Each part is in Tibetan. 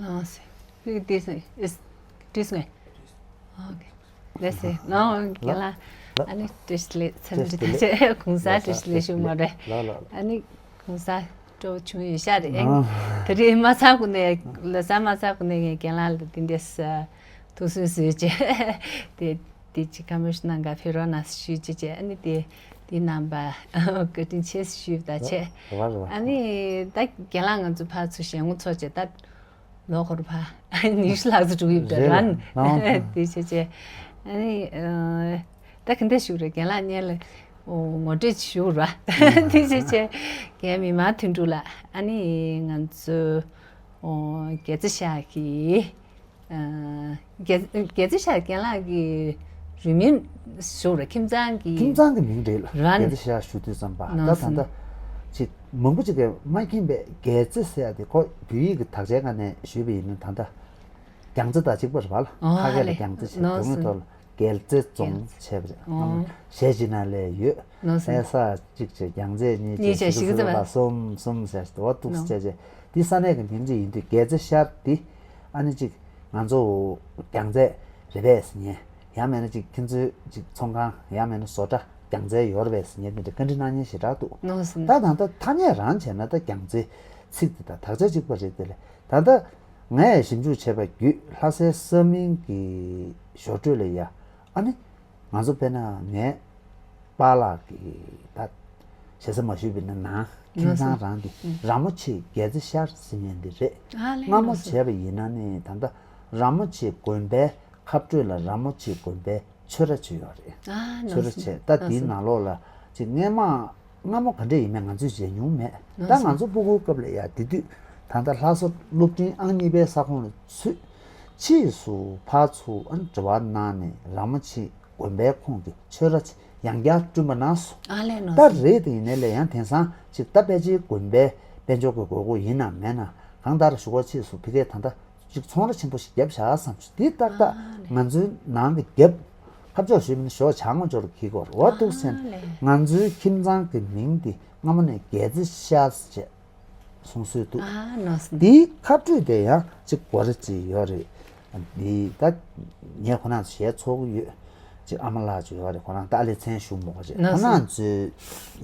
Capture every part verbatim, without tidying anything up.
ཨ་སེ། ཧི་ཏི་སེ་ཨིས་ཏི་སེ་ངེ། ཨོ་ཁེ། ལེ་སེ། ནོ་རྒན་ལགས། ཨ་ནི་བཀྲ་ཤིས་བདེ་ལེགས། འཚམས་འདྲི་བཀྲ་ཤིས་བདེ་ལེགས། གུང་སེང་བཀྲ་ཤིས་བདེ་ལེགས་ཞུ་མ་རེད། ལགས་ལགས། ཨ་ནི་གུང་སེང་སྤྲོ་བོ་བྱུང་ཡོད་ཤག་རེད། ཨ། དེ་རིང་མ་ཚར་གོང་ནས་ལོ་གསར་མ་ཚར་གོང་ནས་ངས་རྒན་ལགས་ལ་འདི་འདྲས་ཐུགས་སུན་གསོས་བྱས། དེ་དེ་ཅིག་ཁ་མོ་ཞིག་གནང་ག་ཕེབས་རོགས་གནང་ཞུས་བྱས་བྱས། ཨ་ནི་དེ་དེ་རྣམ་པ་བཀའ་དྲིན་ཆེ་ཞུས་པ་བྱས། རེད་བ་རེད་བ། ཨ་ནི་ད་རྒན་ལགས་ང་ཚོ་ཕར་ཚུར་ཞལ་ངོ་ཚོགས་བྱས་ད། ལོ་འཁོར་བ་ཉི་ཤུ་ལྷག་ཙམ་འགྲོ་གི་ཡོད་པ་རེད། རེད་ལ། དེ་བྱས་བྱས། ཨ་ནི་ད་ག་འདྲ་ཞུ་རེད། རྒན་ལགས་སྔོན་ལ་ངོ་སྤྲོད་ཞུ་ར། དེ་བྱས་བྱས་རྒན་མི་མང་དོན་གྲུབ་ལགས། ཨ་ནི་ང་ཚོ་རྒྱལ་རྩེ་ཤག་གི་རྒྱལ་རྒྱལ་རྩེ་ཤག་རྒན་ལགས་ཀྱི་རུས་མིང་ཞུ་ར། ཁྱིམ་ཚང་གི་ཁྱིམ་ཚང་གི་མིང་རེད་ལ། རང་རྒྱལ་རྩེ་ཤག་ཞུ་དུས་ཙམ་པ་ད་ད་ད་ཅིག་མང་པོ་ཅིག་གིས་མ་མཁྱེན་པའི་རྒྱལ་རྩེ་ཟེར་ཡ་དེ་ཁོ་བོད་ཡིག་གི་དག་ཆའི་སྒང་ནས་ཞུས་པ་ཡིན་ན་ད་ལྟ་རྒྱལ་རྩེ་དང་གཅིག་པ་རེད་བ་ལ། ཨོ་ཁ་སྐད་ལ་རྒྱལ་རྩེ་བྱས། དོན་དངོས་ཐོག་ལ་རྒྱལ་རྩེ་རྫོང་བྱས་པ་རེད། ཨོ། གཞས་ཅིག་ནང་ལ་ཡོད། ཨེ་ས་གཅིག་བྱས་རྒྱལ་རྩེ་གཉིས་བྱས་གཉིས་བྱས་གཞིས་ཀ་རྩེ་པ་གསུམ་གསུམ་ཟེར་ཏེ་འོ་འདུག་སེ་བྱས་བྱས་དེ་ས་གནས་ཀྱི་མིང་ཅིག་ཡིན་དུས་རྒྱལ་རྩེ་ཤར་དེ་ཨ་ནི་ཅིག་ང་ཚོ་རྒྱལ་རྩེ་རེད་པས་ཟེར་མཁན། ཡང་མིན་ན་ཅིག་ཁྱེད་ཚོའི་ཅིག་ཚོང་ཁང་ཡང་མིན་ན་བཟོ་གྲྭ་རྒྱལ་རྩེ་ཡོད་རེད་པས་ཟེར་མཁན་དེ་འདྲ་བཀའ་འདྲི་གནང་མཁན་ཞེ་དྲག་འདུག་ད་ད་ལྟ་ཐ་སྙད་རང་བྱས་ན་ད་རྒྱལ་རྩེ་ཚིག་དེ་དང་དག་ཆ་གཅིག་པ་རེད། དེ་ལས་ད་ལྟ་ངས་ཞིབ་འཇུག་བྱས་པ་བརྒྱུད་ལྷ་སའི་ས་མིང་གི་ཞོར་འཕྲོས་ལ་ཡ་ཨ་ནི་ང་ཚོ་དཔེར་ན་ངའི་པཱ་ལགས་ཀྱི་ད་ཞེ་ས་མ་ཞུས་པ་ཡིན་ན་ནང་ཁྱིམ་ཚང་རང་གི་ར་མོ་ཆེ་རྒྱལ་རྩེ་ཤར་ཟེར་མཁན་འདི་རེད། ཨ་ལས། སྔ་མོ་བྱས་པ་ཡིན་ན་ནི་ད་ལྟ་ར་མོ་ཆེ་དགོན་པའི་ཁ་སྤྲོད་ལ་ར་མོ་ཆེ་དགོན་པའི་ཆོས་ར་ཆེ་ཡོད་རེད། ཨ་ཆོས་ར་ཆེ། ད་དེའི་ནང་ལོགས་ལ་ཅིག་སྔས་མ་སྔ་མོ་ག་འདྲས་ཡིན་མིན་ང་ཚོས་མཇལ་མྱོང་མེད། ད་ང་ཚོ་སྤུ་གུའི་སྐབས་ལ་ཡ་དེ་དུས་ད་ལྟ་ལྷ་ས་སློབ་འབྲིང་ཨང་གཉིས་པའི་ས་ཁོངས་ལ་ཚུད། ཕྱིས་སུ་ཕར་ཚུར་ཨ་ནི་འབྲེལ་བ་གནང་ནས་ར་མོ་ཆེ་དགོན་པའི་ཁོངས་ཀྱི་ཆོས་ར་ཆེ་ཡང་བསྐྱར་བསྐྲུན་པ་གནང་སོང་། ཨ་ལས། ནོར་ད་སོང་། རེད་དེ་ཡིན་ནའི་ལས་ཡང་དེང་སང་ཅིག་ད་ཕལ་ཆེར་དགོན་པའི་དཔལ་འབྱོར་གྱི་དགོས་མཁོ་ཡིན་ནམ་མེད་ན་གང་ལྟར་གཞུག་གུ་ཕྱིས་སུ་ཕ་གིར་ད་ལྟ་ཅིག་ཚོང་ར་ཆེན་པོ་ཞིག་བརྒྱབ་བཞག་བསམ་བྱུང་། དེ་ཏག་ཏག་ང་ཚོའི་ནང་གི་རྒྱབ་ཁ་ཕྱོགས་ཞུས་མིན་ཞོགས་བྱ་ངོ་ཅོར་གྱིས་སྐོར་འོ་འདུག་སེ་ང་ཚོའི་ཁྱིམ་ཚང་གི་མིང་དེ་སྔ་མོ་ནས་རྒྱལ་རྩེ་ཤར་ཟེར་བྱས་གསུང་སྲོལ་འདུག་ཨ་ནོར་སོང་། དེའི་ཁ་སྤྲོད་དེ་ཡང་ཅིག་གོ་རེ་ཅིག་ཡོད་རེད། འདི་ད་ངས་ཁོ་རང་ཚོ་ཞལ་ཚོགས་ཀྱི་ཡོད། ཅིག་ཨ་མ་ལགས་ཅིག་ཡོད་རེད། ཁོ་རང་ད་ཨ་ལེ་མཚན་ཞུ་མོ་ཅིག་ཁོ་རང་ཚོའི་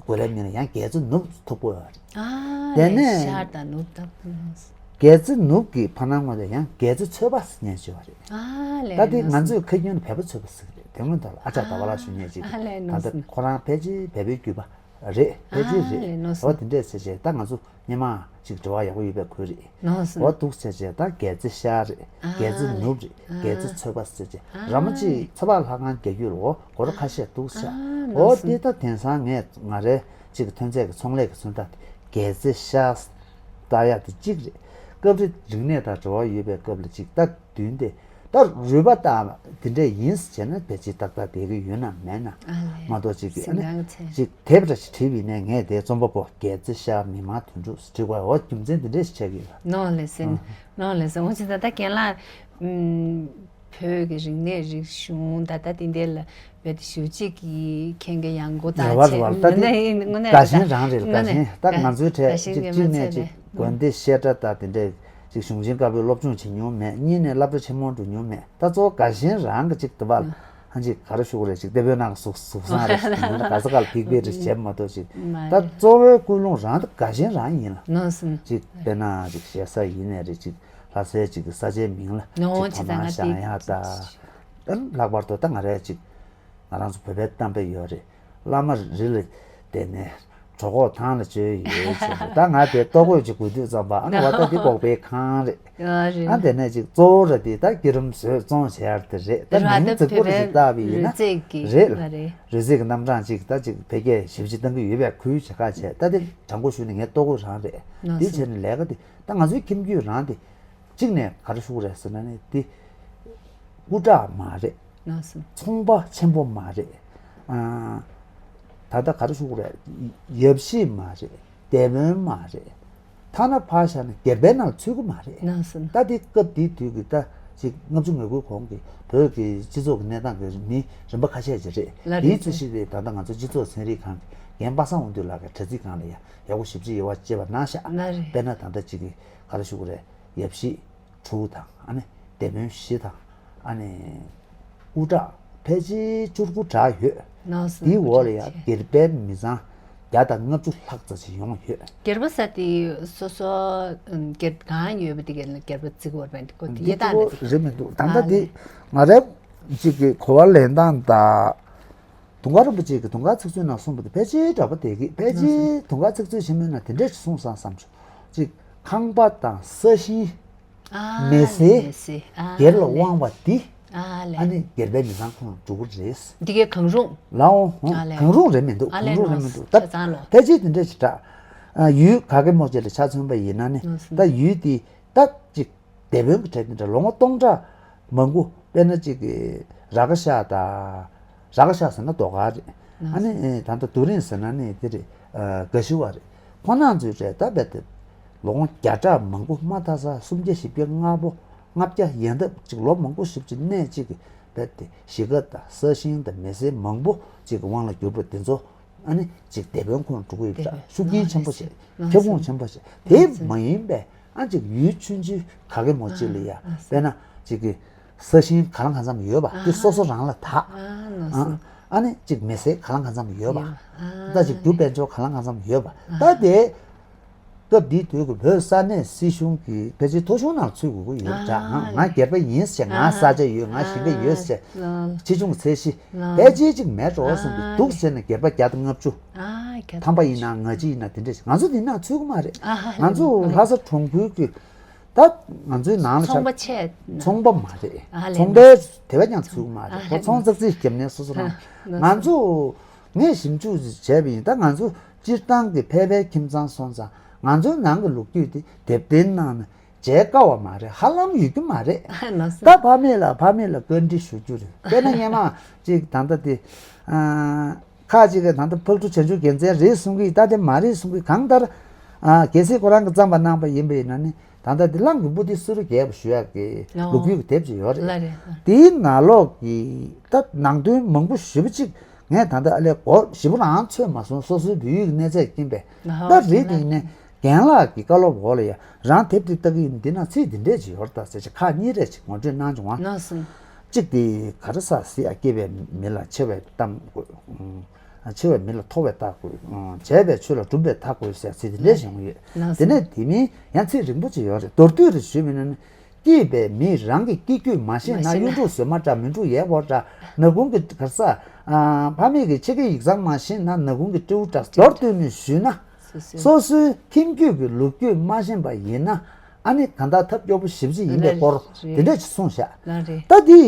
གོ་ལའི་མིང་ལ་ཡང་རྒྱལ་རྩེ་ནུབ་ཐུག་པོ་ཡོད་རེད། ཨ་དེ་ལས་ནས་ཤར་དང་ནུབ་དང་། རྒྱལ་རྩེ་ནུབ་ཀྱི་ཕ་ནང་ངོས་ལ་ཡང་རྒྱལ་རྩེ་ཚོད་པ་ཟེར་མཁན་ཅིག་ཡོད་རེད། ཨ་ལས། ད་དེ་ང་ཚོས་ཁ་རྒྱུན་ནས་བལ་པོ་ཚོད་པ་ཟེར་གི་རེད། དོན་དངོས་ཐོག་ལ་ཨ་ཅག་ཟླ་བ་ལགས་ཞུ་མཁན་ཅིག་ཨ་ལས། ད་ལྟ་ཁོ་རང་ཕལ་ཆེར་བལ་པོའི་རྒྱུད་པ་རེད། ཕལ་ཆེར་རེད། ཨ་ལས། ནོར་སོང་། འོ་དེ་འདྲས་ཟེར་བྱས་ད་ང་ཚོ་སྔོན་མ་ཅིག་འབྲེལ་བ་ཡག་པོ་ཡོད་པའི་ཁུལ་རེད། ནོར་སོང་། འོ་འདུག་ཟེར་བྱས་ད་རྒྱལ་རྩེ་ཤར་རེད། ཨ་རྒྱལ་རྩེ་ལས། ནུབ་རེད། ཨ་རྒྱལ་རྩེ་ཚོད་པ་ཟེར་བྱས་ཨ་ར་མོ་ཆེ་ལས། ཚ་བ་ལྷ་ཁང་རྒྱལ་རྒྱུད་ལ་འོ་སྒོར་ཁ་ཤས་འདུག་ཟེར། ཨ་ནོར་འོ་སོང་། དེ་ད་དེང་སང་ངས་ང་རའི་ཅིག་ཐོན་རྫས་ཀྱི་ཚོང་ལས་ཀྱི་མཚོན་རྟགས་དེ་རྒྱལ་རྩེ་ཤར་ལྟ་ཡག་དེ་གཅིག་རེད། སྐབས་རེ་རིག་གནས་དང་འབྲེལ་བ་ཡོད་པའི་སྐབས་ལ་ཅིག་ད་བདུན་དེ། ད་རུས་པ་དང་དེ་འདྲས་ཡིན་ཟེར་བྱས་ན་ཕལ་ཆེར་ཏག་ཏག་བསྡད་ཀྱི་ཡོད་ནམ་མེད་ན། ཨ་ལས། མ་གཏོགས་ཅིག་གི་ཨ་ཟིན་ནས་ཁང་ཚན། ཅིག་དེབ་འདྲ་ཞིག་བྲིས་པ་ཡིན་ནའི་ངས་དེ་རྩོམ་པ་པོ་རྒྱལ་རྩེ་ཤར་མི་མང་དོན་གྲུབ་ཟེར་བྲིས་དགོས། འོ་རྒྱུ་མཚན་དེ་འདྲས་ཞིག་ཆགས་ཀྱི་ཡོད། ནོར་ལས་ཟིན། ནོར་ལས་ཟིན། འོ་ཅི་ད་ལྟ་རྒན་ལགས་ཨུམ་བོད་ཀྱི་རིག་གནས་རིག་གཞུང་ད་ལྟ་དེ་འདྲས་ལ་བོད་དུ་ཞུ་གཅིག་གི་མཁན་གྱི་ཡང་སྒོ་དང་རེད་བ་བྱས་རེད་བ། ད་དངོས་གནས་དངོས་གནས་དགའ་ཞེན་རང་རེད། དགའ་ཞེན། ད་ང་ཚོའི་གྲས་གཅིག་གཅིག་ནས་གཅིག་དགོན་སྡེ་བཤད་གྲྭ་དང་དེ་འདྲས་ཅིག་གཞུང་ཆེན་བཀའ་པོད་སློབ་སྦྱོང་བྱེད་མྱོང་མེད། གཉིས་ནས་སློབ་གྲྭ་ཆེན་མོ་འགྲོ་མྱོང་མེད། ད་གཙོ་བོ་དགའ་ཞེན་རང་གི་ཅིག་དུ་བ་ལ་ཧ་ཅིག་ག་རེ་ཞུ་དགོས་རེད། ཅིག་སྟེ་བོད་ནང་གི་གཟུགས་གཟུགས་བཟང་རེད། དེ་ནས་ག་ས་ག་ལ་ཕིག་པའི་རེད་བྱེད་མ་གཏོགས་ཅིག་ད་གཙོ་བོའི་ཀུན་སློང་རང་ད་དགའ་ཞེན་རང་ཡིན་ལ། ཅིག་དཔེར་ན་ཅིག་ཞེ་ས་ཡིན་ནའི་རེད། ཅིག་ལྷ་སའི་ཅིག་གི་ས་ཆའི་མིང་ལ་ཅིག་ཕ་མ་བཞེངས་ཡག་ད། ལྷག་པར་དུ་ད་ང་རའི་ཅིག་ང་རང་ཚོ་བོད་པའི་གཏམ་དཔེ་ཡོད་རེད། བླ་མ་རི་ལ་བསྡད་ནས་གྲོད་ཁོག་ཐང་ལ་བཅོལ་ཡོད་ཟེར་ནས། ད་ང་དེ་ལྟོ་གོས་ཅིག་གོན་དུས་ཙམ་པ་ཨ་ནི་བ་ད་འདི་འབོག་པའི་ཁང་རེད། ཨ་རེད། ཨ་དེ་ནས་ཅིག་གཙོ་བོ་ར་དེ་ད་སྐྱིད་རུམ་བཟོས་བཙོང་བྱས་ཡར་དེ་རེད། ད་ར་མིང་ད་རྫིག་པོ་ར་ཞིག་བཏགས་པ་ཡིན་ན་རུས་རྩལ་གྱི་རེད་ལ། ཨ་རེད། རུས་རྩལ་གྱི་རྣམ་གྲངས་ཅིག་ད་ཅིག་བོད་སྐད་ཞིབ་ཕྱི་གཏང་གི་ཡོད་པའི་ཁུལ་བྱེད་ཁ་བྱས། ད་དེ་དྲང་པོ་ཞུས་ན་ངའི་ལྟོ་གོས་རང་རེད། ནོར་འདི་སོང་། བྱས་ནས་ལས་ཀ་དེ་ད་ང་ཚོའི་ཁྱིམ་རྒྱུད་རང་དེ་གཅིག་ནས་ག་རེ་ཞུ་དགོས་རེད་ཟེར་ན་ནི་དེ་སྐུ་དྲག་མ་རེད། ནོར་སོང་། ཚོང་པ་ཆེན་པོ་མ་རེད། ཨ། ད་ལྟ་ག་རེ་ཞུ་དགོས་རེད། ཡབ་གཞིས་མ་རེད། སྡེ་དཔོན་མ་རེད། ཐ་ན་ཕར་བཞག་ན་སྒེར་པའི་ནང་ཚུད་ཀྱི་མ་རེད། ནོར་སོང་། ད་དེ་སྐབས་དེའི་དུས་ཀྱི་ད་ཅིག་ལྔ་བཅུ་ང་དགུའི་གོང་གི་བོད་ཀྱི་སྤྱི་ཚོགས་ཀྱི་གནས་སྟངས་ཀྱི་མི་རིམ་པ་ཁ་ཤས་ཅིག་རེད། ལ་རེད། དེའི་ཚུལ་ཤིག་རེད། ད་ལྟ་ང་ཚོ་སྤྱི་ཚོགས་ཚན་རིག་ཁང་གི་རྒན་པ་སངས་དབང་འདུས་ལགས་ཀྱི་དྲ་ཚིགས་སྒང་ལ་ཡང་ཡག་པོ་ཞིབ་ཕྱི་དབྱེ་བ་ཕྱེ་བ་གནང་ཤག་ལ་རེད། དཔེར་ན་ད་ལྟ་ཅིག་གི་ག་རེ་ཞུ་དགོས་རེད། ཡབ་གཞིས། དྲུག་དང་ཨ་ནི་སྡེ་དཔོན་བཞི་དང་ཨ་ནི་དབུ་གྲངས་ཕལ་ཆེར་བཅུ་དགུ་དྲག་ཡོད། ནོར་སོང་། དེའི་འོག་ལ་ཡང་སྒེར་པའི་མི་ཚང་བརྒྱ་དང་ལྔ་བཅུ་ལྷག་ཙམ་ཞིག་ཡོང་ཡོད། སྒེར་པ་ཟེར་དེ་སོ་སོ་ཨམ་སྒེར་གང་ཡོད་པ་དེ་ག་ལ་སྒེར་པ་བརྩི་དགོས་པ་འདི་ཁོ་དེ་འདི་ཡེ་ཏག་ལ་ཁོ་དེ་རེད་མི་འདུག་ད་ལྟ་ཨ་དེ་ལས། ང་རང་གཅིག་གི་གོ་བ་ལེན་སྟངས་དང་། དུང་དཀར་རིན་པོ་ཆེ་གིས་དུང་དཀར་ཚིག་མཛོད་ནང་གསུངས་པ་དེ་ཕལ་ཆེར་འདྲ་པོ་བསྡད་ཀྱི། ཕལ་ཆེར་དུང་དཀར་ཚིག་མཛོད་ཆེན་མོའི་ནང་དེ་འདྲས་ཞིག་གསུངས་སོང་བསམ་བྱུང་། གཅིག་ཁང་པ་དང་ས་ཞིང་། ཨ་མེ་ལེ་སེ། མེ་སེ། ཨ་སྒེར་ལ་ལེ། དབང་བ་འདི། ཨ་ལེ། ཨ་ནི་སྒེར་པའི་མི་ཚང་ཁོངས་འགྲོ་གི་རེད། འདི་གའི་གང་རུང་། ལའོ་ཧོ། ཨ་ལེ། གང་རུང་རེད་མི་འདུག་ཨ་ལེ། གང་རུང་རེད་མི་འདུག་ཆ་ད་ཚང་ལོ། ཕལ་ཆེར་དེ་འདྲས་ཞིག་འདྲ། ཨ་ཡུལ་ག་གེ་མོ་ཅིག་ལ་ཆ་མཚོན་པ་ཡིན་ན་ནི། ཨ་ད་ཡུལ་འདི་ད་གཅིག་སྡེ་དཔོན་གྱི་གྲས་དེ་འདྲ་ལོ་ངོ་སྟོང་ཕྲག་མང་པོ། དཔེར་ན་གཅིག་གི་ར་ཁ་ཤ་དང་། ར་ཁ་ཤ་ཟེར་ན་རྡོ་དཀར་རེད། ཨ་ནི་ཨེ་ད་ལྟ་རྡོ་རིང་ཟེར་ན་ནི་དེ་རེད། ཨ་དགའ་ཞུ་བ་རེད། ཁོ་རང་ཚོའི་གྲས་ད་རྦད་དེ་ལོ་ངོ་བརྒྱ་ཕྲག་མང་པོ། མ་མཐའ་ས་སུམ་བརྒྱ་བཞི་བརྒྱ་ལྔ་པོ་ལྔ་བརྒྱ་ཡན་འདབ་ཅིག་ལོ་མང་པོ་ཞིག་ཅིག་གནས་གཅིག་གི་རྦད་དེ་གཞིས་ཀ་དང་ས་ཞིང་དང་མེ་སེར་མང་པོ་ཅིག་གི་དབང་ལ་གྱུར་པ་དེ་ཚོ། ཨ་ནི་ཅིག་སྡེ་དཔོན་ཁོངས་འགྲོ་གི་ཡོད་པ་འདྲ། ཤུགས་རྐྱེན་ཆེན་པོ་བྱས། ཁྱབ་ཁོངས་ཆེན་པོ་བྱས། དེ་མ་ཡིན་པའི་ཨ་ཅིག་ཡུལ་ཆུང་ཆུང་ག་གེ་མོ་ཅིག་ལ་ཡ། དཔེར་ན་ཅིག་གི་ས་ཞིང་གང་ལ་གང་འཚམ་ཡོད་པ་དེ་སོ་སོ་རང་ལ་བདག་ཨ་ནི་ཅིག་མེ་སེར་གང་ལ་གང་འཚམ་ཡོད་པ། ད་ཅིག་རྒྱུ་དཔལ་འབྱོར་གང་ལ་གང་འཚམ་ཡོད་པ། ད་དེ་སྐབས་དེའི་དུས་ཀྱི་བོད་ས་གནས་སྲིད་གཞུང་གི་ཕལ་ཆེར་ཐོ་གཞུང་ནང་ཚུད་དགོས་ཀྱི་ཡོད་པ་འདྲ། ང་སྒེར་པ་ཡིན་ཟེར། ང་ས་ཆ་ཡོད། ང་ཞིང་ཁ་ཡོད་ཟེར། ཆེ་ཆུང་གི་ཚད་གཞི་ཕལ་ཆེར་ཅིག་མེད་འགྲོ་བསམ་གྱི་འདུག་ཟེར་ནས་སྒེར་པ་བརྒྱ་དང་ལྔ་བཅུ། ཐང་པ་ཡིན་ན་ང་ཅི་ཡིན་ན་དེ་འདྲ་ཞིག་ང་ཚོ་དེ་ནང་ཚུད་ཀྱི་མ་རེད། ང་ཚོ་ལྷ་ས་གྲོང་ཁུལ་གྱི་ད་ང་ཚོའི་ནང་ལ་ཚོང་པ་ཆེ། ཚོང་པ་མ་རེད། ཚོང་པའི་དེ་བས་ཀྱང་ཚུད་ཀྱི་མ་རེད། ཁོ་ཚོང་ཙག་ཙིག་བརྒྱབ་ནས་སོ་སོ་རང་། ང་ཚོ་ངས་ཞིབ་འཇུག་བྱས་པ་ཡིན། ད་ང་ཚོ་སྤྱིར་བཏང་གི་ཕལ་པའི་ཁྱིམ་ཚང་སོང་ཙང་ང་ཚོའི་ནང་གི་ལོ་རྒྱུས་དེ་དེབ་རྟེན་ནང་ནས་མཇལ་དཀའ་བ་མ་རེད། ཧ་ལམ་ཡོད་རྒྱུ་མ་རེད། ད་ཕ་མེས་ལ་ཕ་མེས་ལ་བཀའ་འདྲི་ཞུ་རྒྱུ་རེད། དཔེར་ན་སྔོན་མ་ཅིག་ད་ལྟ་དེ་ཁ་ཅིག་གིས་ད་ལྟ་ཕག་གྲུ་བྱང་ཆུབ་རྒྱལ་མཚན་རེད་གསུང་གི། ད་དེ་མ་རེད་གསུང་གི། གང་ལྟར་གལ་སྲིད་ཁོ་རང་གིས་བརྩམས་པ་གནང་པ་ཡིན་པ་ཡིན་ན་ནི། ད་ལྟ་འདི་གླང་གི་སྤུ་ཏི་བསེ་རུ་རྒྱས་པ་ཞུ་ཡག་གི་ལོ་རྒྱུས་ཀྱི་དེབ་ཅིག་ཡོད་རེད། དེའི་ནང་ལོགས་ཀྱི་ད་ནང་དོན་མང་པོ་ཞེ་པོ་ཅིག་ངས་ད་ལྟ་ཨ་ལས་གོ་ཞེ་པོ་རང་འཚོལ་མ་སོང་། སོ་སོའི་བོད་ཡིག་གི་གནས་ཚད་རྐྱེན་པས། ད་རེད། དེ་ཡིན་ནའི་རྒན་ལགས་ཀྱི་བཀའ་སློབ་འོག་ལ་ཡ་རང་དེབ་དེ་ལྟ་གི་ཡིན། འདི་ན་ཚིག་འདི་འདྲས་ཅིག་ཡོད་རེད་ད་ཟེར་ཅིག་ཁག་གཉིས་རེ་ཅིག་ངོ་སྤྲོད་གནང་བྱུང་བ། གཅིག་དེ་ག་རེ་ཟེར་ཟེར་ཡ། སྐྱེས་པའི་མི་ལ་ཆེ་བའི་གཏམ་དགོས། ཆེ་བའི་མི་ལ་མཐོ་བའི་རྟགས་དགོས། བྱས་པའི་ཆོས་ལ་གྲུབ་པའི་མཐའ་དགོས་ཟེར་ཚིག་དེ་འདྲས་ཞིག་ཡོང་གི་ཡོད། དེ་ནས་དེ་མིན་ཡང་ཚིག་རིང་པོ་ཅིག་ཡོད་རེད། མདོར་བསྡུས་རེ་ཞུས་པ་ཡིན་ན་ནི། སྐྱེས་པའི་མིས་རང་གི་སྐྱེ་རྒྱུད་མ་ཤེས་ན། གཡུ་འབྲུག་ཟོས་མ་འདྲ། མི་འབྲུག་ཡལ་བོར་འདྲ། ནག་ཁུང་གི་ག་རེ་ཟེར། ཕ་མེས་ཀྱི་ཕྱི་སྐད་ཡིག་ཚང་མ་ཤེས་ན། ནག་ཁུང་གི་སྤྲེའུ་འདྲ། མདོར་བསྡུས་ནས་ཞུས་ན། སོ་སོའི་ཁྱིམ་རྒྱུད་ཀྱི་ལོ་རྒྱུས་མ་ཤེས་པ་ཡིན་ན། ཨ་ནི་གང་ལྟར་ཐབས་སྐྱོ་པོ་ཞེ་པོ་ཅིག་ཡིན་པའི་སྐོར་དེ་འདྲས་ཅིག་གསུངས་བཞག་ད་དེ།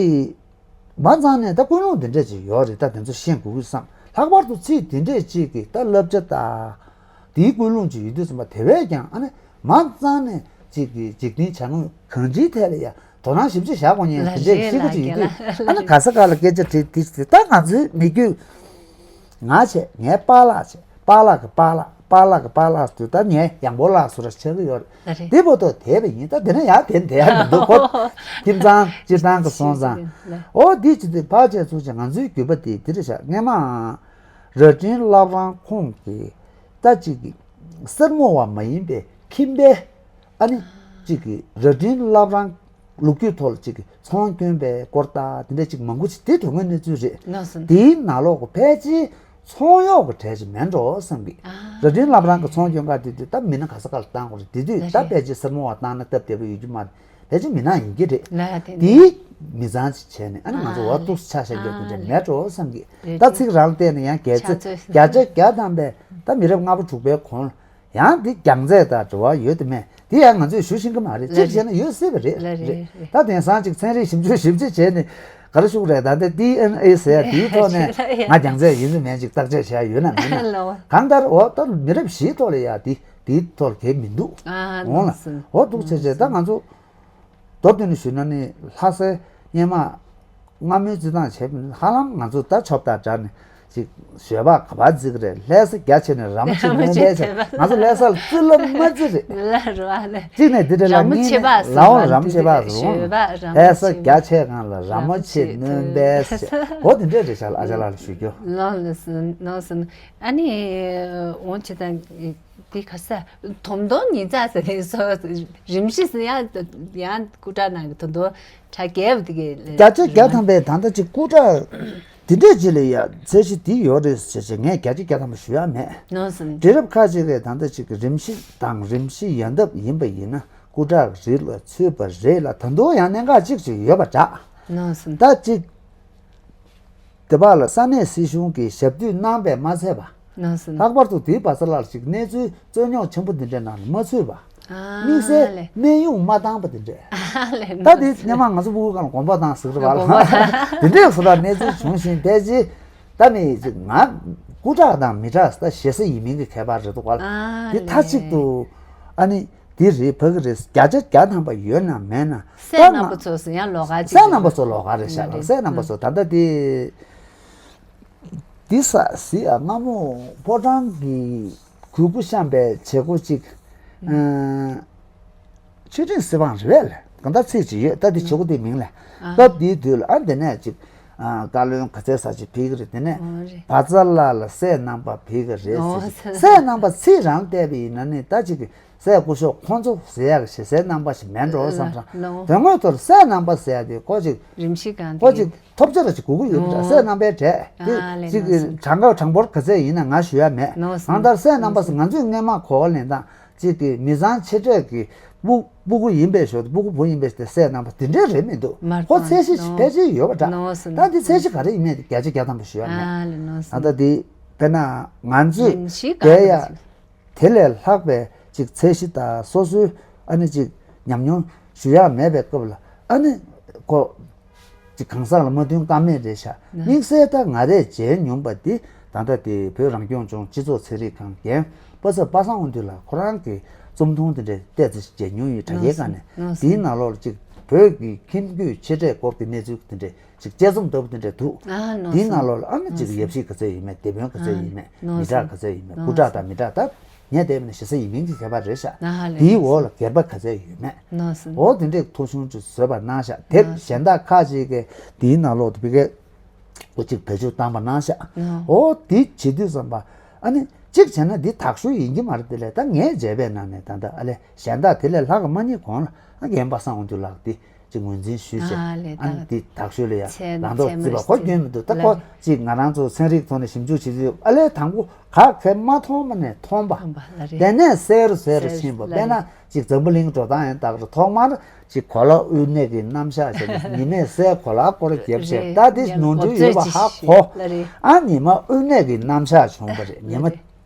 མ་ཚང་ནས་ད་ཀུན་སློང་འདི་འདྲས་ཅིག་ཡོད་རེད། ད་དེ་ཚོ་ཤེས་དགོས་ཀྱི་བསམ། ལྷག་པར་དུ་ཚིག་འདི་འདྲས་ཅིག་གིས་ད་བསླབ་བྱ་དང་དེའི་ཀུན་སློང་ཅིག་ཡོད་དུས་ཙམ་པ། དེ་བས་ཀྱང་ཨ་ནི་མ་ཚང་ནས་ཅིག་གིས་འཇིག་རྟེན་བྱ་དངོས་གང་ཅིའི་ཐད་ལ་ཡ་དོ་སྣང་ཞེ་པོ་ཅིག་བཞག་དགོས་ཉེན་དེ་འདྲས་ཤེས་ཀྱི་ཅིག་ཡོད་དུས། ཨ་ནི་ག་ས་ག་ལ་སྐད་ཆ་དྲིས་དེ་ད་ང་ཚོའི་མི་རྒྱུད། ང་བྱས། ངའི་པཱ་ལགས་བྱས། པཱ་ལགས་ཀྱི་པཱ་ལགས། པཱ་ལགས་ཀྱི་པཱ་ལགས་དུས་ད་ངའི་ཡང་པོ་ལགས་སུ་ར་ཆགས་ཀྱི་ཡོད་རེད། དེ་བར་དུ་དེ་བས་ཡིན། ད་དེ་ན་ཡང་དེ་དེ་ཡང་མི་འདུག་གོ། ཁྱིམ་ཚང་སྤྱིར་བཏང་གི་སོང་ཙང་། ཨོ་འདི་ཅི་སྟེ་ཕལ་ཆེར་ཚུལ་ཆེ། ང་ཚོའི་རྒྱུད་པ་དེ་འདི་རེད་ཤག་སྔོན་མ་རྭ་སྒྲེང་བླ་བྲང་ཁོངས་ཀྱི་ད་ཅིག་གི་སེར་མོ་བ་མ་ཡིན་པའི་ཁྱིམ་པའི། ཨ་ནི་ཅིག་གི་རྭ་སྒྲེང་བླ་བྲང་ལོ་རྒྱུས་ཐོག་ལ་ཅིག་གི་ཚོང་སྐྱོན་པའི་སྐོར་དང་དེ་འདྲ་ཅིག་མང་པོ་ཅིག་དེ་དོན་དངོས་གནས་ཚུལ་རེད། དེའི་ནང་ལོགས་ཀྱི་ཕལ་ཆེར་ཚོང་གཡོག་གི་གྲས་ཅིག་མིན་འགྲོ་བསམ་གི། རྭ་སྒྲེང་བླ་བྲང་གི་ཚོང་སྐྱོན་ཁག་དེ་དུས་ད་མི་སྣ་ག་ས་ག་ལ་བཏང་དགོས་རེད། དེ་དུས་ད་ཕལ་ཆེར་སེར་མོ་བ་བཏང་ན་སྟབས་བདེ་པོ་ཡོད་རྒྱུ་མ་རེད། ཕལ་ཆེར་མི་སྣ་ཡིན་གྱི་རེད། དེའི་མི་ཚང་ཅིག་བྱས་ནས་ཨ་ནི་ང་ཚོ་འོ་འདུག་ཆ་བཞག་རྒྱུ་དེ་འདྲ་མེད་འགྲོ་བསམ་གི། ད་ཚིག་རང་བལྟས་ནས་ཡང་བརྒྱ་ཆ་བརྒྱ་ཆ་བརྒྱ་ཐམ་པས་ད་མི་རབས་ལྔ་པ་དྲུག་པའི་གོང་ལ། ཡང་འདི་རྒྱལ་རྩེ་དང་འབྲེལ་བ་ཡོད་དེ་མེད་དེ་ཡང་ང་ཚོས་ཞུ་ཤེས་ཀྱི་མ་རེད། ལ་གཅིག་བྱས་ན་ཡོད་སྲིད་པ་རེད། ལ་རེད། རེད། ད་དེང་སང་ཅིག་ཚན་རིག་ཞིབ་འཇུག་ཞིབ་འཇུག་བྱས་ནས་ག་རེ་ཞུ་དགོས་རེད། ད་ལྟ་ཌི་ཨེན་ཨེ་ཟེར་ཡ་དེའི་ཐོག་ནས་ང་རྒྱལ་རྩེ་ཡིན་ཟེར་མེད་ཅིག་བརྟག་དཔྱད་བྱས་ཡོད་ན་མིན་ན། ལ་བ། གང་ལྟར་འོ་ད་མི་རབས་བཞིའི་ཐོག་ལ་ཡ་དེ་དེའི་ཐོག་ལ་གལ་མི་འདུག་ཨ་འོང་ལ་ནོར་སོང་། འོ་འདུག་བྱས་བྱས་ད་ང་ཚོ་མདོར་བསྡུས་ནས་ཞུས་ན་ནི་ལྷ་སའི་སྔོན་མ། སྔ་མོའི་རྩི་ཐང་བྱས་པ་ཡིན་ན་ཧ་ལམ་ང་ཚོ་ད་ཆོབ་དང་འདྲ་ནས་ཅིག་ཞོལ་པ་ག་པར་རྩི་གི་རེད། ལྷ་ས་རྒྱ་ཆེ་ནས་ར་མོ་ཆེ་ར་མོ་སྣོན་ཆེ་པས་ཟེར། ང་ཚོ་ལྷ་ས་ལ་རྩི་ལ་མ་རྩི་རེད། ལ་རུ་བ་ལ། གཅིག་ནས་འདི་འདྲ་ལ་ར་མོ་ཆེ་ངས་པ་ཟེར་ལའོ་བ་ར་མོ་ཆེ་པ་ཟེར། ཞོལ་པ་ར་མོ་ལྷ་ས་ཆེ་རྒྱ་ཆེ་གང་ལ་ར་མོ་ཆེ་སྣོན་པས་ཟེར། འོ་དེ་འདྲས་རེད་ཤག་ལ་ཨ་ཅག་ལགས་ལ་ཞུ་རྒྱུ། ལོ་ལ་སི་ནོ་སི་ཨ་ནི་འོང་ཆེ་དང་། དེ་ག་ས་དོམ་དོམ་ཉིན་ཙག་ཟེར་ནས་སོ། རིམ་བཞི་ཟེར་ཡང་ཡང་སྐུ་དྲག་ནང་གི་དོམ་དོམ་གྲ་རྒྱས་པ་དེ་གི་བརྒྱ་ཆ་བརྒྱ་ཐམ་པའི་ད་ལྟ་ཅིག་སྐུ་དྲག་དེ་འདྲས་ཅིག་ལ་ཡ་ཚད་གཞི་དེ་ཡོད་རེད་ཟེར་བྱས་ངས་བརྒྱ་ཆ་བརྒྱ་ཐམ་པ་ཞུ་ཡ་མེད། ནོར་སོང་། དུས་རབས་ཁ་ཅིག་གི་ད་ལྟ་ཅིག་གི་རིམ་བཞི་དང་རིམ་བཞི་ཡན་འདབ་ཡིན་པ་ཡིན་ན་སྐུ་དྲག་རིགས་ལ་ཚུད་པ་རེད་ལ། ད་དུང་ཡང་གནད་འགག་ཅིག་ཅིག་ཡོད་པ་འདྲ། ནོར་སོང་། ད་ཅིག་དེ་བར་ལ་ས་གནས་སྲིད་གཞུང་གིས་ཞབས་འདེགས་གནང་པས་མ་ཚད་པ། ནོར་སོང་། ལྷག་པར་དུ་དེའི་བར་ས་ལ་ཅིག་གནས་ཚུལ་རྩོད་རྙོག་ཆེན་པོ་འདི་འདྲའི་ནང་ལ་མ་ཚུད་པ། ཨ་དམིགས་བསལ་ལེ། སྨན་གཡོག་མ་བཏང་པ་འདི་འདྲས། ཨ་ལེ། ད་འདི་སྨན་མ་ང་ཚོ་ཕྲུ་གུ་སྒང་ལ་དགོན་པ་བཏང་ཟེར་གི་རེད་པ་ལ། དགོན་པ་བཏང་། འདི་འདྲས་སུ་ལ་གནས་ཚུལ་བྱུང་ཞིང་ཕལ་ཆེར་ད་ནི་ཅིག་ང་སྐུ་དྲག་དང་མི་དྲག་ད་ཞེ་ས་ཡིན་མིན་གྱི་ཁྱད་པར་རེད་འདུག་པ་ལ། ཨ་འདི་མཐའ་ལེ། གཅིག་ཏུ་ཨ་ནི་འདི་རེད་ཕ་གི་རེད། བརྒྱ་ཆ་བརྒྱ་ཐམ་པ་ཡོད་ན་མེད་ན། སྲས་རྣམ་པ་ཚོ་ཟེར་ཡང་ལོགས་ཀ་ཅིག་སྲས་རྣམ་པ་ཚོ་ལོགས་ཀ་རེད་ཤག་ལ། སྲས་རྣམ་པ་ཚོ་ད་ལྟ་དེ། འདི་ས་སི་ཨ་སྔ་མོ་ཕོ་བྲང་གི་གུས་བཀུར་བཤམས་པའི་བྱེད་སྒོ་ཅིག་ཨ་ཆོས་ཁྲིམས་སྲིད་དབང་རེད་པས་ལ། གང་ལྟར་ཚིག་ཅིག་ཡོད། ད་འདི་བྱེད་སྒོ་དེའི་མིང་ལ། ཨ་སྐབས་དེའི་དུས་ལ་ཨ་འདི་ནས་ཅིག་ཨ་བཀའ་བློན་ག་ཚད་ས་ཅིག་ཕེབས་ཀྱི་རེད། དེ་ནས་ཨོ་རེད། བ་ཚ་ལ་ལ་སྲས་རྣམ་པ་ཕེབས་ཀྱི་རེད་ཨོ་ཟེར། སྲས་རྣམ་པ་ཚིག་རང་བལྟས་པ་ཡིན་ན་ནི་ད་ཅིག་གི་སྲས་སྐུ་ཞབས་ཁོང་ཚོ་ཟེར་ཡག་ཞེ་སའི་རྣམ་པ་ཞིག་མེད་འགྲོ་བསམ་ཙང་། ལོ། དོན་དངོས་ཐོག་སྲས་རྣམ་པ་ཟེར་ཡག་དེ་ཁོ་ཅིག་རིམ་བཞིན་གང་ཁོ་དེ་ཅིག་ཐོབ་ཆ་ལ་ཅིག་དགོས་ཀྱི་ཡོད་པ་འདྲ། ཨོ། སྲས་རྣམ་པའི་གྲས་དེ་ཨ་ལེ་ཅིག་ནོར་སོང་། གྲངས་ཀ་གྲངས་འབོར་ག་ཚད་ཡིན་ན་ང་ཞུ་ཡ་མེད། ནོར་སོང་། གང་ལྟར་སྲས་རྣམ་པ་ཟེར་ང་ཚོས་སྔས་མ་གོ་བ་ལེན་སྟངས་ཅིག་གི་མི་ཚང་ཆེ་གྲས་ཀྱི་སྤུ་སྤུ་གུ་ཡིན་པའི་ཞོར་དུ་སྤུ་གུ་བུ་ཡིན་པའི་ཞོར་དུ་སྲས་རྣམ་པ་དེ་འདྲས་རེད་མི་འདུག་མར་ཁོ་ཚད་གཞི་ནོར་ཕལ་ཆེར་ཡོད་པ་འདྲ། ནོར་སོང་། ད་འདི་ཚད་གཞི་ག་རེ་ཡིན་མིན་དེ་བརྒྱ་ཆ་བརྒྱ་ཐམ་པ་ཞུ་ཡ་མེད། ཨ་ལེ་ནོར་སོང་། ད་ལྟ་འདི་དཔེར་ན་ང་ཚོས་རིམ་བཞིན་གང་བསྡད་ཡ་ཅིག་དེ་ལས་ལྷག་པའི་ཅིག་ཚད་གཞི་དང་སོ་སོའི་ཨ་ནི་ཅིག་ཉམས་མྱོང་ཞུ་ཡག་མེད་པའི་སྐབས་ལ་ཨ་ནི་ཁོ་ཅིག་གང་ཟག་ལ་མ་མཐུན་ཀ་མེད་རེད་ཤག་ན། དམིགས་བསལ་ད་ང་རས་མཇལ་མྱོང་པ་འདི་ད་ལྟ་དེ་བོད་རང་སྐྱོང་ལྗོངས་སྤྱི་ཚོགས་ཚན་རིག་ཁང་འགན་པ་ཚབ་པ་སངས་དབང་འདུས་ལགས་ཁོ་རང་གི་རྩོམ་ཐུང་དེ་འདྲའི་ཏོག་ཙམ་མཇལ་མྱོང་ཡོད། དྲ་རྒྱའི་སྒང་ནས། ཨ་དེའི་ནང་ལོགས་ལ་ཅིག་བོད་ཀྱི་ཁྱིམ་རྒྱུད་ཆེ་གྲས་སྐོར་གྱི་གནས་ཚུལ་དེ་འདྲའི་ཅིག་དཔྱད་རྩོམ་ལྟ་བུ་དེ་འདྲ་འདུག་ཨ་ནོར་དེའི་ནང་སོང་། ལོགས་ལ་ཨ་ནི་ཅིག་ནོར་ཡབ་སོང་། གཞིས་ག་ཚད་ཡིན་མིན། སྡེ་དཔོན་ག་ཚད་ཡིན་མིན། ཨ་མི་དྲག་ག་ཚད་ཡིན་མིན། ནོར་སྐུ་དྲག་སོང་། དང་མི་དྲག་ད་ངས་བལྟས་པ་ན་ཞེ་ས་ཡིན་མིན་གྱི་ཁྱད་པར་རེད་ཤག་ཨ་ལེ་དེའི་འོག་ལ་སྒེར་པ་ག་ཚད་ཡོད་མེད། ནོར་སོང་། འོ་དེ་འདྲའི་ཐོ་གཞུང་ཅིག་བཟོས་པ་གནང་ཤག་དེབ་ནོར་སོང་། གཞན་དག་ཁག་ཅིག་གིས་དེའི་ནང་ལོགས་དུ་བི་གའི་འོ་ཅིག་བེད་སྤྱོད་བཏང་པ་གནང་ཤག་ནོར། འོ་དེ་བྱེད་དུས་ཙམ་པ་ཨ་ནི་གཅིག་བྱས་ན་འདི་དག་ཤོས་ཡིན་གྱི་མ་རེད། དེ་ལས་ད་ངས་མཇལ་བའི་ནང་ནས་ད་ལྟ་ཨ་ལེ་གཞན་དག་དེ་ལས་ལྷག་ག་མ་རྙེད་གོང་ལ་ཨ་རྒན་པ་སངས་དབང་འདུས་ལགས་དེ། ཅིག་ངོས་འཛིན་ཞུས་བྱས། ཨ་ལས་ཨ་ད་ནི་དེ་དག་ཤོས་ལ་ཡ་ཚད་ལང་ཏོག་ཚད་རྩིས་པ་མ་ཁོ་རེད་སྐྱོན་མི་འདུག་ད་ལ་ཁོ་རེད། ཅིག་ང་རང་ཚོ་ཚན་རིག་ཐོག་ནས་ཞིབ་འཇུག་བྱེད་དུས་ཨ་ལས་དང་པོ་ག་གེ་མ་མཐོང་མ་ནས་མཐོང་པ། མཐོང་པ་ལ་རེད། དེ་ནས་གསལ་རུ་གསལ་རུ་གསལ་ཕྱིན་པ། ལ་དཔེར་ན་རེད། ཅིག་འཛམ་བུ་གླིང་འགྲོ་སྟངས་ཡང་དག་རུ་ཐོག་མར་ཅིག་གོ་ལ་དབུས་གནས་ཀྱི་རྣམ་གཞག་བྱས་ནས་ཉི་མས་གསལ་གོ་ལ་སྐོར་རྒྱབ་བྱས། རེད། ད་དེ་ཉམས་ནོར་འཁྲུལ་ཡོད་པ་ཧ་གོ་ལ་རེད། ཨ་ཉི་མ་དབུས་གནས་ཀྱི་རྣམ་གཞག་བྱུང་བ་རེད། ཉི་མ་རེད།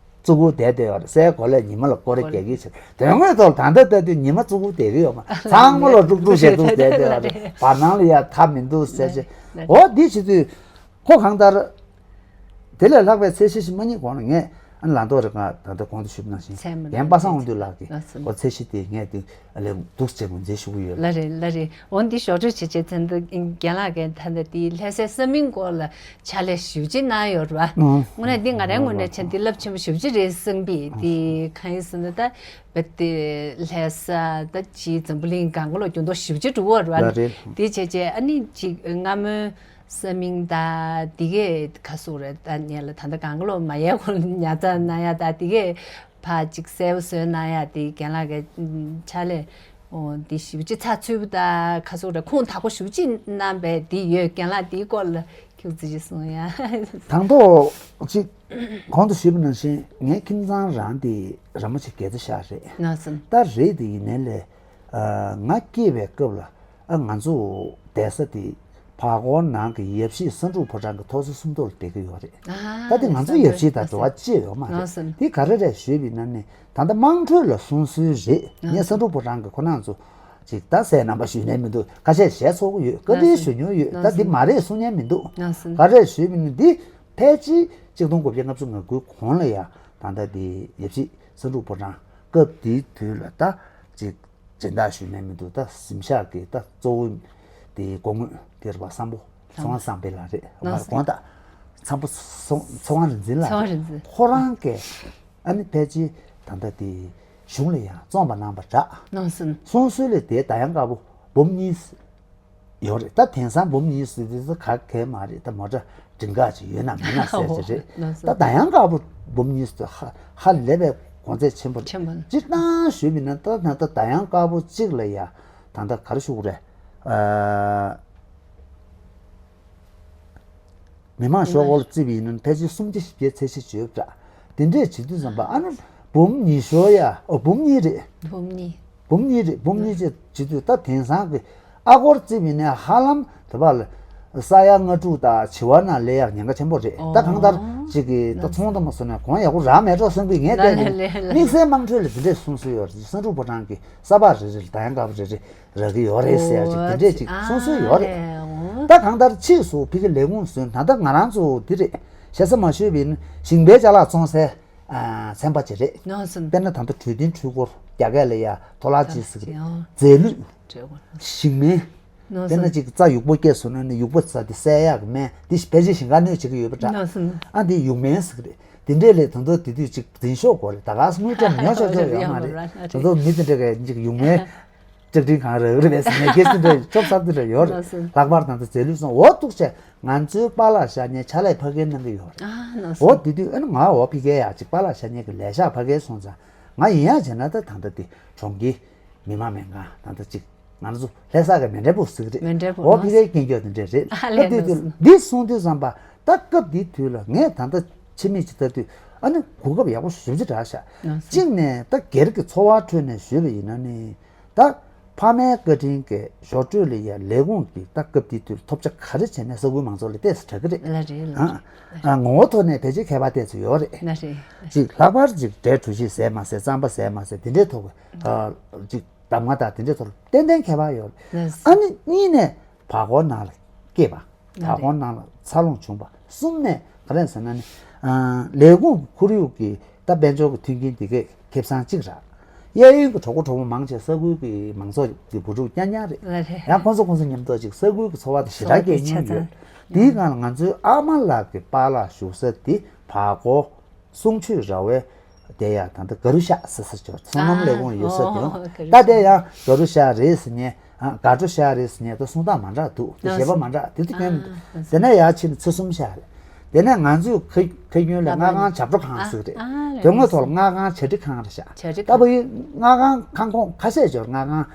གཙུག་གུ་བསྡད་བསྡད་ཡོད་རེད། སའི་གོ་ལས་ཉི་མ་ལ་སྐོར་རེ་རྒྱག་གི་བྱེད། དོན་དངོས་ཐོག་ད་ལྟ་ལྟ་དུས་ཉི་མ་གཙུག་གུ་བསྡད་ཀྱི་ཡོད་མ། ཚང་མ་ལ་དཀྲུག་དཀྲུག་བྱེད་འདུག་བསྡད་བསྡད་ཡོད་རེད། བར་སྣང་ལ་ཡ་མཐའ་མི་འདུག་ཟེར་བྱས། འོ་འདི་བྱེད་དུས་ཁོ་གང་ལྟར་དེ་ལས་ལྷག་པའི་ཚད་གཞི་ཞིག་མ་རྙེད་གོང་ལ་ངས་ཨ་ནི་ལང་ཏོག་རེ་གང་ད་ལྟ་གོང་དུ་ཞུས་པ་ནང་བཞིན་ཚད་མ་རྒན་པ་སངས་དབང་འདུས་ལགས་ཀྱིས་ལགས་སོ། ཁོ་ཚད་གཞི་དེ་ངས་དེ་ཨ་ལས་འདུག་ཅེས་ངོས་འཛིན་ཞུ་གི་ཡོད། ལ་རེད་ལ་རེད། འོ་འདི་ཞོགས་དྲུག་བྱེད་བྱེད་ཚན་འདི་རྒན་ལགས་ཀྱིས་ད་ལྟ་འདི་ལྷ་སའི་ས་མིང་སྐོར་ལ་ཕྱག་ལས་ཞེ་པོ་ཅིག་གནང་ཡོད་རེད་པ། ཨང་། དངོས་གནས་འདི་ང་རའི་ངོས་ནས་བྱས་ན་འདི་རླབས་ཆེན་པོ་ཞེ་པོ་ཅིག་རེད་བསམ་པས། འདི་གང་ཡིན་ཟེར་ན་ད་བ་དེ་ལྷ་ས་ད་ཅིག་འཛམ་བུ་གླིང་སྒང་ག་ལ་འགྱུར་ལྡོག་ཞེ་པོ་ཅིག་འགྲོ་གི་ཡོད་རེད་པ། ལ་རེད། འདི་བྱས་བྱས་ཨ་ནི་ཅིག་སྔ་མོའི་ས་མིང་དང་འདི་གས་ག་ཟེར་རེད། ད་ངས་ལ་ད་ལྟ་སྒང་ག་ལ་མ་ཡལ་གོང་ལ་ཉར་ཚགས་གནང་ཡ་ད་འདི་གས་ཕར་ཅིག་གསལ་པོ་བཟོས་གནང་ཡ་དེ་རྒན་ལགས་ཀྱིས་ཕྱག་ལས་འོ་འདི་ཞེ་པོ་ཅིག་ཚགས་ཚུད་པོ་དང་ག་ཟེར་རེད། ཁུངས་དག་པོ་ཞེ་པོ་ཅིག་གནང་པས་འདི་ཡོད། རྒན་ལགས་འདིའི་སྐོར་ལ་ཁྱུག་ཙམ་ཅིག་གསུང་ཡ། དང་ཐོག་ཅིག་གོང་དུ་ཞུས་པ་ནང་བཞིན་ངའི་ཁྱིམ་ཚང་རང་དེ་ར་མོ་ཆེ་དགེ་རྩ་ཤག་རེད། ན་སོང་། ད་རེད། དེ་ཡིན་ནའི་ལས་ཨ་ང་སྐྱེས་པའི་སྐབས་ལ་ཨ་ང་ཚོ་བསྡད་ས་དེ་བར་སྐོར་ནང་གི་ཡབ་གཞིས་ས་འབྲུག་ཕོ་བྲང་གི་ཐོག་ས་སུམ་མདོ་ལ་བསྡད་ཀྱི་ཡོད་རེད། ཨ་ད་དེ་ང་ཚོ་ཡབ་གཞིས་དང་འབྲེལ་བ་ཅི་ཡོད་མ་རེད། ན་སོང་། དེ་ག་རེ་རེད་ཞུས་པ་ཡིན་ན་ནི་ད་ལྟ་དམངས་ཁྲོད་ལ་གསུང་སྲོལ་རེད། ངས་ས་འབྲུག་ཕོ་བྲང་གི་ཁོ་རང་ཚོ་ཅིག་ད་སྲས་རྣམ་པ་ཞུས་ནས་མི་འདུག་ཁ་ཤས་ཞལ་ཚོགས་ཀྱི་ཡོད། བཀའ་འདྲི་ཞུ་མྱོང་ཡོད། ད་འདི་མ་རེད་གསུང་མཁན་མི་འདུག་ག་རེ་ཞུས་པ་ཡིན་ན་འདི་ཕལ་ཆེར་གཅིག་སྟོང་དགུ་བརྒྱ་ལྔ་བཅུ་ང་དགུའི་གོང་ལ་ཡ་ད་ལྟ་འདི་ཡབ་གཞིས་ས་འབྲུག་ཕོ་བྲང་སྐབས་དེའི་དུས་ལ་ད་ཅིག་སྦྱིན་བདག་ཞུས་ནས་མི་འདུག་ད་གཟིམ་ཤག་གི་ད་གཙོ་བོ་དེ་སྐུ་ངོ་དེ་རེད་པ། བསམ་པོ་ཚེ་དབང་བསམ་འཕེལ་ལགས་རེད། མར་དགོངས་དག་ཚམ་པོ་ཚེ་དབང་རིག་འཛིན་ལགས་ཚེ་དབང་རིག་འཛིན། ཁོ་རང་གིས་ཨ་ནི་ཕལ་ཆེར་ད་ལྟ་དེ་གཞུང་ལ་ཡང་རྩོམ་པ་གནང་པ་འདྲ། ནང་སེམས། སོང་སོས་ལས་དེ་ད་ཡང་དཀར་པོ་འབུམ་གཉིས་ཡོད་རེད། ད་དེང་སང་འབུམ་གཉིས་ཟེར་དུས་ཚོད་ག་གེ་མ་རེད། ད་མོ་ཊ་འབྲིང་ག་ཅིག་ཡོད་ན་མེད་ན་ཟེར་ཅིག་རེད། ནང་སེམས། ད་ད་ཡང་དཀར་པོ་འབུམ་གཉིས་ཟེར་ཧ་ཧ་ལས་པའི་ གོང་ཚད་ཆེན་པོ་རེད། ཆེན་པོ་རེད། སྤྱིར་བཏང་ཞུས་པ་ཡིན་ན་ད་ད་ད་ད་ཡང་དཀར་པོ་གཅིག་ལ་ཡ་ད་ད་ག་རེ་ཞུ་དགོས་རེད། ཨ། མི་མང་ཤོག་སྒོར་བརྩིས་པ་ཡིན་ན་ཕལ་ཆེར་སུམ་བརྒྱ་བཞི་བརྒྱ་ཚད་གཞི་ཡོད་པ་འདྲ། དེ་འདྲས་བྱེད་དུས་ཙམ་པ་ཨ་ནི་འབུམ་ཉི་ཤུ་ཡ། ཨོ་འབུམ་གཉིས་རེད། འབུམ་གཉིས། འབུམ་གཉིས་རེད། འབུམ་གཉིས་ཅེས་བྱེད་དུས་ད་དེང་སང་གི་ཨ་སྒོར་བརྩིས་པ་ཡིན་ན་ཧ་ལམ་དེ་བ་ལ་ས་ཡ་ལྔ་དྲུག་དང་བྱེ་བ་ན་སླེབས་ཡག་ཉེན་ཁ་ཆེན་པོ་རེད། ད་གང་ལྟར་ཅིག་གི་ད་ཚོང་དུ་མ་སོང་ན་གོང་ཡག་པོ་རག་མེད་འགྲོ་བསམ་གི་ངས་བལྟས་ནས་དམིགས་བསལ་དམངས་ཁྲོད་ལ་འདི་འདྲས་གསུང་སྲོལ་ཡོད་རེད། ས་འབྲུག་ཕོ་བྲང་གི་ས་ཕག་རེ་རེ་ལ་ད་ཡང་དཀར་པོ་རེ་རེ། རག་གི་ཡོད་རེད་ཟེར་ཡ་ཅིག་དེ་འདྲས་ཅིག་གསུང་སྲོལ་ཡོད་རེད། ད་གང་ལྟར་ཕྱིས་སུ་ཕ་གི་ལས་ཁུངས་ཟོན་ད་ལྟ་ང་རང་ཚོ་འདི་རེད། ཞེ་ས་མ་ཞུས་པ་ཡིན་ན་ཞིང་པའི་ཅ་ལག་བཙོང་སའི་ཨ་ཚན་པ་ཅིག་རེད། ནོར་སོང་། དཔེར་ན་ད་ལྟ་གྲོས་མཐུན་འཕྲུལ་འཁོར་རྒྱ་སྐད་ལ་ཡ་ཐོ་ལག་ཅིག་ཟེར་གི་རེད། རྫས་ལུད། ཞིང་སྨན། ནོར་དཔེར་ན་སོང་། ཅིག་རྩྭ་ཡུག་པོ་སྐྱེས་སོང་ན་ནི་ཡུག་པོ་རྩྭ་དེ་བསལ་ཡག་གི་སྨན་དེ་ཕལ་ཆེར་ཞིང་ཁ་གནོད་བྱེད་ཀྱི་ཡོད་པ་འདྲ། ནོར་སོང་། ཨ་འདི་ཡུག་སྨན་ཟེར་གི་རེད། དེ་འདྲས་ལས་ད་དུང་དེ་དུས་ཅིག་འཛིན་ཤོག་གོ་རེད། ད་ག་སེ་དངུལ་ཀྲམ་ཉོ་ཆོག་ཆོག་ཡོད་མ་རེད། ད་དུང་མི་དེ་འདྲས་གི་ཅིག་ཡུག་སྨན། ལྕགས་ཀྲིན་གང་རེ་རེ་བས་ཟེར་ནས་སྒེར་དེ་འདྲ་ཆོབ་གསར་དེ་འདྲ་ཡོད་རེད། ལགས་སོ། ལྷག་པར་ད་ལྟ་རྫས་ལུད་སོང་འོ་ཐུག་བྱས་ང་ཚོའི་པཱ་ལགས་ཤ་ཉེ་ཕྱག་ལས་ཕ་གིར་གནང་གི་ཡོད་རེད། ཨ་ལགས་སོ། འོ་དེ་དུས་ཨ་ནི་ང་འོ་ཕ་གིར་ཡ་ཅིག་པཱ་ལགས་ཤ་ཉེ་གི་ལས་ཤག་ཕ་གིར་སོང་ཙང་ང་ཡིན་ཡ་བྱས་ན་ད་ད་ལྟ་དེ་གྲོང་ཁྱེར་མི་མང་མེད་ང་ད་ལྟ་ཅིག་ང་ཚོ་ལྷ་ས་གི་མེ་འདྲ་པོ་ཟིག་རེད། མེ་འདྲ་པོ་འོ་ཕ་གིའི་སྐྱེས་མགྱོགས་དེ་འདྲ་རེད། ཨ་ལས་ཨ་དེ་ལགས་དུས་སོ། འདི་གསུང་དུས་ཙམ་པ་ད་སྐབས་འདི་དུས་ལ་ངས་ད་ལྟ་ཕྱི་མིག་ཅིག་ལྟ་དུས་ཨ་ནི་གོ་སྐབས་ཡག་པོ་ཞེ་པོ་ཅིག་རག་ཤག་ལགས་སོ། གཅིག་ནས་ད་སྒེར་གྱི་འཚོ་བ་ཁྲོད་ནས་ཞུས་པ་ཡིན་ན་ནི། ད་ཕ་མའི་བཀའ་དྲིན་གྱི་ཞོར་འཕྲོས་ལ་ཡ་ལས་ཁུངས་ཀྱི་ད་སྐབས་དེ་དུས་ཐོབ་ཆ་ག་རེ་བྱས་ནས་ས་ཁུལ་མང་ཚོགས་ལ་ཏོག་ཙམ་དྲག་གི་རེད། ལགས་རེད་ལགས་རེད། ཨ་ངོ་བོ་ཐོག་ནས་ཕལ་ཆེར་ཁྱད་པར་ཏོག་ཙམ་ཡོད་རེད། ལགས་རེད། ཅིག་ལྷག་པར་ཅིག་འབྲས་གྲོ་ཞིབ་ཟས་མ་ཟས་རྩམ་པ་ཟས་མ་ཟས་དེ་འདྲའི་ཐོག་གི་ཨ་ཅིག་གདམ་ང་དང་དེ་འདྲའི་ཐོག་ཏན་ཏན་ཁྱད་པར་ཡོད་རེད། ལགས་སོ། ཨ་ནི་གཉིས་ནས་བར་སྐོར་ནང་ལ་སྐྱེས་པ། ལགས་རེད། བར་སྐོར་ནང་ལ་འཚར་ལོངས་བྱུང་བ། གསུམ་ནས་ག་རེ་ཟེར་ན་ནི། ཨ་ལས་ཁུངས་ཁོར་ཡུག་གི་ད་དཔལ་འབྱོར་གྱི་མཐུན་རྐྱེན་དེ་གས་ཁེ་བཟང་གཅིག་རག་གཡས་གཡོན་གྱི་གྲོགས་པོ་གྲོགས་མོ་མང་ཆེ་ས་ཁུལ་གྱི་མང་ཚོགས་ཀྱི་བུ་ཕྲུག་རྐྱང་རྐྱང་རེད། ལགས་རེད། ཡང་ཁོང་ཚོ་ཁོང་ཚོ་མཉམ་དུ་ཅིག་ས་ཁུལ་གྱི་འཚོ་བ་དེ་ཞེ་དྲག་སྐྱེལ་མྱོང་ཡོད། འདིའི་སྒང་ལ་ང་ཚོའི་ཨ་མ་ལགས་ཀྱི་པཱ་ལགས་བཞུགས་ས་དེ་བར་སྐོར། གསུང་ཆོས་ར་བའི་དེ་ཡང་ད་ལྟ་ག་རུ་ཤག་ཟེར་ས་ཅིག་བསོད་ནམས་ལས་ཁུངས་ཡོད་ས་དེ་ཡང་ད་དེ་ཡང་ག་རུ་ཤག་རེད་ཟེར་ཉན། ཨ་དགའ་སྤྲོ་ཤག་རེད་ཟེར་ཉན་ད་གསུང་སྟངས་མ་འདྲ་འདུག་དེ་ཞེས་པ་མ་འདྲ་དེ་དུས་ཀྱང་དེ་ནས་ཡར་ཕྱིན་ཚེས་གསུམ་ཤག་རེད། དེ་ནས་ང་ཚོས་ཁ་ཁ་རྒྱུན་ལ་སྔ་གང་བྱབས་སྒྲོ་གང་ཟེར་རེད། དོན་དངོས་ཐོག་ལ་སྔ་གང་བྱ་ཁྲི་གང་རེད་ཤག་བྱ་ཁྲི་ད་བོ་ཡིན་སྔ་གང་ཁང་ཁོངས་ཁ་ཤས་ཅིག་སྔ་གང་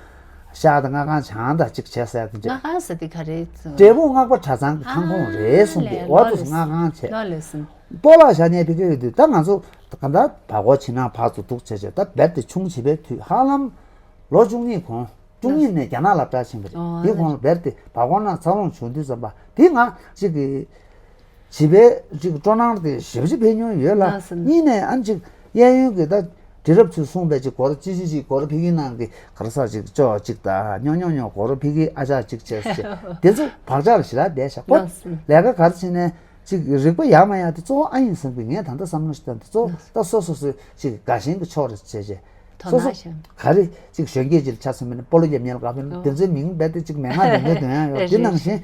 ཤག་དང་སྔ་གང་བྱང་དང་གཅིག་བྱས་ཟེར་དེ་འདྲ། སྔ་གང་ཟེར་དེ་ག་རེ་ཟེར། འབྲས་སྤུངས་སྔགས་པ་གྲྭ་ཚང་གི་ཁང་ཁོངས་རེད་གསུངས་ཏེ་འོ་དུ་སྔ་གང་བྱས། སྤོ་ལགས་ཞག་ཉལ་ཕི་ཀེ་ཡོད་དུས་ད་ང་ཚོ་གང་ལྟར་བར་སྐོར་ཕྱི་ནང་བར་ཚོ་འདུག་བྱས་བྱས་ད་རྦད་དེ་ཆུང་བྱིས་པའི་དུས་ཧ་ལམ་ལོ་བཅུ་གཉིས་གོང་བཅུ་གཉིས་ནས་རྒྱ་ནག་ལ་བཀྲ་ཕྱིན་པ་རེད། དེ་གོང་ལ་རྦད་དེ་བར་སྐོར་ནང་འཚར་ལོངས་བྱུང་དུས་ཙམ་པ་དེ་ང་གཅིག་གི་བྱིས་པའི་གཅིག་སྤྲོ་སྣང་དེ་ཞེ་པོ་ཅིག་འཕེལ་མྱོང་ཡོད་ལ་གཉིས་ནས་ཨ་གཅིག་གཡས་གཡོན་གྱི་ད་དུས་རབས་ཚོས་གསུངས་པའི་གཅིག་སྒོར་གཅིག་གཅིག་གཅིག་སྒོར་ཕི་གི་ནང་གི་ག་རེ་ཟ་གཅིག་ཅོག་གཅིག་ད་ཉོ་ཉོ་ཉོ་སྒོར་ཕི་གི་ཨ་ཅག་གཅིག་བྱས་ཟེར་དེ་ཚོ་བག་ཆགས་ལ་ཞེ་དྲག་བསྡད་ཤག་པ་ལས་ཀ་ག་རེ་བྱས་ནས། ཅིག་རིག་པ་ཡག་མ་ཡག་དེ་གཙོ་བོ་ཨ་ཡིན་བསམ་གི་ངས་ད་ལྟ་བསམ་བློ་ཞིག་བཏང་དུས་གཙོ་བོ་ད་སོ་སོ་སོའི་ཅིག་དགའ་ཞེན་གྱི་ཕྱོགས་རེ་བྱས་བྱས་སོ་སོ་ག་རེ་ཅིག་གཞོན་སྐྱེས་ཅིག་ཆ་མཚོན་པ་ནི་སྤོ་ལོ་རྒྱབ་མཁན་ལ་དགའ་པོ་ཡིན་དེ་ཚོའི་མིང་རྦད་དེ་ཅིག་མན་ངག་འདོན་འདོད་དོན་ཡང་ཡོད་དེ་ནང་བཞིན་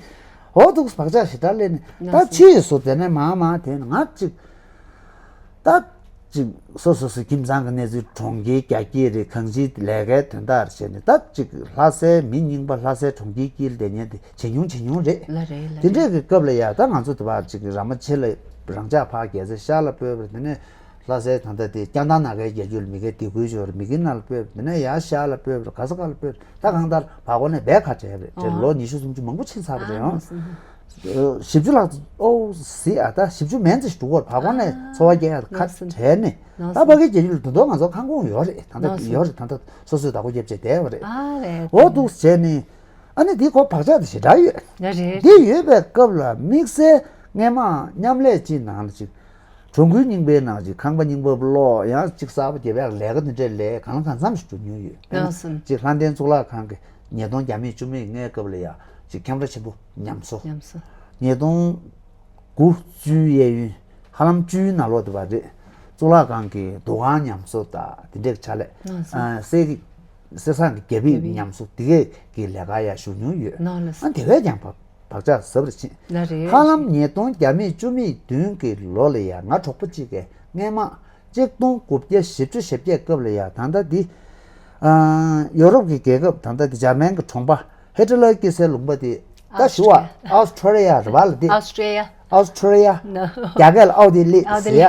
འོ་འདུག་བག་ཆགས་ཞེ་དྲག་སླེབས་ནས་ད་ཕྱིས་སུ་དེ་ནས་མང་མང་དེ་ནས་ང་ཅིག་ད། ཅིག་སོ་སོ་སོའི་ཁྱིམ་ཚང་གི་གནས་ཚུལ་གྲོང་ཁྱེར་རྒྱ་སྐྱེད་རེད་གང་ཅིའི་ལས་ཀའི་དོན་དག་རེད་བྱས་ནས་ད་ཅིག་ལྷ་སའི་མི་རྙིང་པ་ལྷ་སའི་གྲོང་ཁྱེར་དཀྱིལ་བསྡད་མཁན་དེ་ཇེ་ཉུང་ཇེ་ཉུང་རེད། ལ་རེད་ལ་དེ་འདྲས་ཀྱི་སྐབས་ལ་ཡ་ད་ང་ཚོ་དེ་བར་ཅིག་ར་མ་ཆེ་ལ་རང་ཅག་ཕར་རྒྱལ་སའི་ཤར་ལ་སྤོས་པ་རེད། དེ་ནས་ལྷ་སའི་ད་ལྟ་དེ་སྐྱང་ཐང་ན་གའི་རྒྱལ་རྒྱུད་ལ་མི་གའི་སྡེ་ཁུལ་ཅིག་ཡོད་རེད། མི་གི་ན་ལ་སྤོས་པ་དེ་ནས་ཡར་ཤར་ལ་སྤོས་པ་རེད། ག་ས་ག་ལ་སྤོས་པ་རེད། ད་གང་ལྟར་བར་སྐོར་ནས་རྦད་ཁ་བྲལ་བ་རེད། དེ་ལོ་ཉི་ཤུ་སུམ་ཅུ་མང་པོ་ཕྱིན་ཚར་བ་རེད་ཨང་། བཞི་བཅུ་ལྷག་ཙམ་ཨོ་ཟི་ཨ་ད་བཞི་བཅུ་མན་ཙམ་ཞིག་འགྲོ་གི་རེད། བར་སྐོར་ནས་འཚོ་བ་སྐྱེལ་ཡག་ཁ་བྲལ་ནས་ད་ཕ་གི་རྒྱལ་ཡུལ་ལ་ད་དུང་ང་ཚོ་ཁང་ཁོངས་ཡོད་རེད། ད་ལྟ་ཡོད་རེད། ད་ལྟ་སོ་སོའི་བདག་པོ་རྒྱབ་བྱས་བསྡད་པ་རེད། འོ་འདུག་བྱས་ནས་ཨ་ནི་འདི་ཁོ་བག་ཆགས་དེ་ཞེ་དྲག་ཡོད། འདི་ཡོད་པའི་སྐབས་ལ་དམིགས་བསལ་སྔས་མ་མཉམ་ལས་ཅིག་ནང་ལ་ཅིག་གྲོང་ཁུལ་རྙིང་པའི་ནང་ཅིག་ཁང་པ་རྙིང་པ་སློག་ཡང་ཅིག་གསར་པ་རྒྱབ་ཡག་ལས་ཀ་འདི་འདྲའི་ལས་གང་ལ་གང་འཚམ་ཞིག་འགྲོ་མྱོང་ཡོད། དཔེར་ན་ཅིག་ལྷ་ལྡན་གཙུག་ལག་ཁང་གི་ཉིས་སྟོང་བརྒྱ་མེད་བཅུ་མེད་ལྔའི་སྐབས་ལ་ཡང་ཅིག་ཁྱམས་ར་ཆེན་པོ་ཉམས་གསོ། ཉིས་སྟོང་དགུ་བཅུའི་གཡས་གཡོན་ཧ་ལམ་བཅུའི་ནང་ལོགས་དེ་བ་རེད། གཙུག་ལག་ཁང་གི་འདུ་ཁང་ཉམས་གསོ་དང་དེ་འདྲའི་ཕྱག་ལས། གསེར་གསེར་ཟངས་ཀྱི་རྒྱ་ཕིབས་ཉམས་གསོ་དེ་གས་ཀྱི་ལས་ཀ་ཡང་ཞུགས་མྱོང་ཡོད། ཨ་དེ་བས་ཀྱང་བག་བག་ཆགས་ཟབ་རེ་ཕྱིན། ཧ་ལམ་ཉིས་སྟོང་བརྒྱ་མེད་བཅུ་མེད་བདུན་གྱི་ལོ་ལ་ཡང་ང་གྲོགས་པོ་གཅིག་གིས་སྔས་མ་གཅིག་སྟོང་དགུ་བརྒྱ་བཞི་བཅུ་ཞེ་བརྒྱད་སྐབས་ལ་ཡང་ད་ལྟ་འདི་ཡོ་རོབ་ཀྱི་རྒྱལ་ཁབ་ད་ལྟ་འདི་འཇར་མན་གྱི་གྲོང་པ་ཧི་ཊི་ལར་སྐྱེས་སའི་ལུང་པ་དེ་ད་ཞུ་བ་ཨོ་སི་ཊེ་ལི་ཡ་རེད་བ་ལ་འདི། ཨོ་སི་ཊེ་ལི་ཡ། ཨོ་སི་ཊེ་ལི་ཡ། རྒྱ་སྐད་ལ་ཨའོ་ཌི་ལི་ཟེར་ཡ།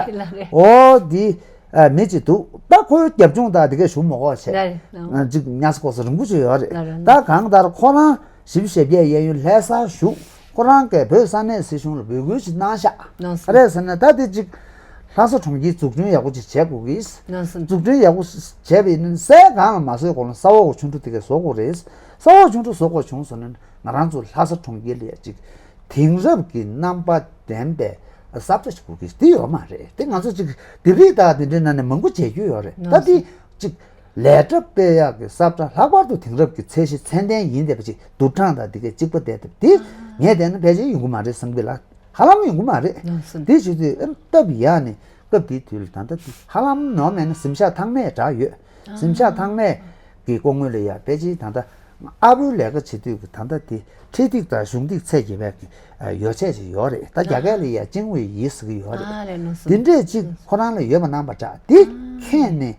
ཨོ་འདི་ ཨ་མི་གཅིག་འདུག་ད་ཁོའི་རྒྱབ་ལྗོངས་དང་དེ་གས་ཞུ་མ་དགོས་བྱས། ལགས་རེད། ཨ་ཅིག་ཉ་ས་ཀོ་ས་རིང་པོ་ཅིག་ཡོད་རེད། ལགས་རེད། ད་གང་ལྟར་ཁོ་རང་བཞི་བཅུ་ཞེ་བརྒྱད་གཡས་གཡོན་ལྷ་སར་བཞུགས། ཁོ་རང་གིས་བོད་ས་གནས་སྲིད་གཞུང་ལ་འབོད་སྐུལ་ཅིག་གནང་ཤག་ལགས་སོ། ག་རེ་ཟེར་ན་ད་དེ་ཅིག་ལྷ་ས་གྲོང་ཁྱེར་འཛུགས་སྐྲུན་ཡག་པོ་ཅིག་བྱེད་དགོས་ཀྱི། ལགས་སོ། འཛུགས་སྐྲུན་ཡག་པོ་བྱས་པ་ཡིན་ན་སའི་སྒང་ལ་མ་བཟོས་གོང་ལ་ས་འོག་གི་ཆུ་འབྲུ་དེ་གས་བཟོ་དགོས་རེད། ས་འོག་ཆུ་འབྲུ་བཟོ་དགོས་བྱུང་སོང་ན་ང་རང་ཚོ་ལྷ་ས་གྲོང་ཁྱེར་ལ་ཡ་ཅིག་དེང་རབས་ཀྱི་རྣམ་པ་ལྡན་པའི་ས་ཁྲ་ཞིག་དགོས་ཀྱི་དེ་ཡོད་མ་རེད། དེ་ང་ཚོ་ཅིག་ལྡེབས་རིས་དང་དེ་འདྲའི་ནང་ནས་མང་པོ་མཇལ་རྒྱུ་ཡོད་རེད། ད་དེ་ཅིག་ལས་གྲྭ་སྤེལ་ཡག་གི་ས་ཁྲ་ལྷག་པར་དུ་དེང་རབས་ཀྱི་ཚད་གཞི་ཚད་ལྡན་ཡིན་བསྡད་པ་ཅིག་བསྡུར་གྲངས་དང་དེ་གས་གཅིག་པ་བསྡད་བསྡད་དེ་ངས་བལྟས་ན་ཕལ་ཆེར་ཡོང་གི་མ་རེད་བསམ་གི་ལ། ཧ་ལམ་ཡོང་གི་མ་རེད། ལགས་སོ། དེ་བྱེད་དུས་ཨེམ་སྟབས་ཡག་ནས་སྐབས་དེའི་དུས་ལ་ད་ལྟ་དེ་ཧ་ལམ་ནོར་མེད་ན་གཟིམ་ཤག་ཐང་མེད་འདྲ་ཡོད། གཟིམ་ཤག་ཐང་མེད་ཀྱི་སྐུ་ངོ་ལ་ཡ་ཕལ་ཆེར་ད་ལྟ་ཨ་བོའི་ལས་ཀ་བྱེད་དུས་ཀྱི་ད་ལྟ་དེ་ཁྲལ་སྡིག་དང་གཞུང་སྡིག་ཚད་བརྒྱད་པའི་ཡོ་བྱད་ཅིག་ཡོད་རེད། ད་རྒྱ་སྐད་ལ་ཡ་ཅིང་ཝེ་ཡི་ཟེར་གི་ཡོད་རེད། ཨ་ལས་ནོར་སོང་། དེ་འདྲས་ཅིག་ཁོ་རང་ལ་ཡོད་པ་རྣམ་པ་འདྲ་དེ་མཁྱེན་ནས།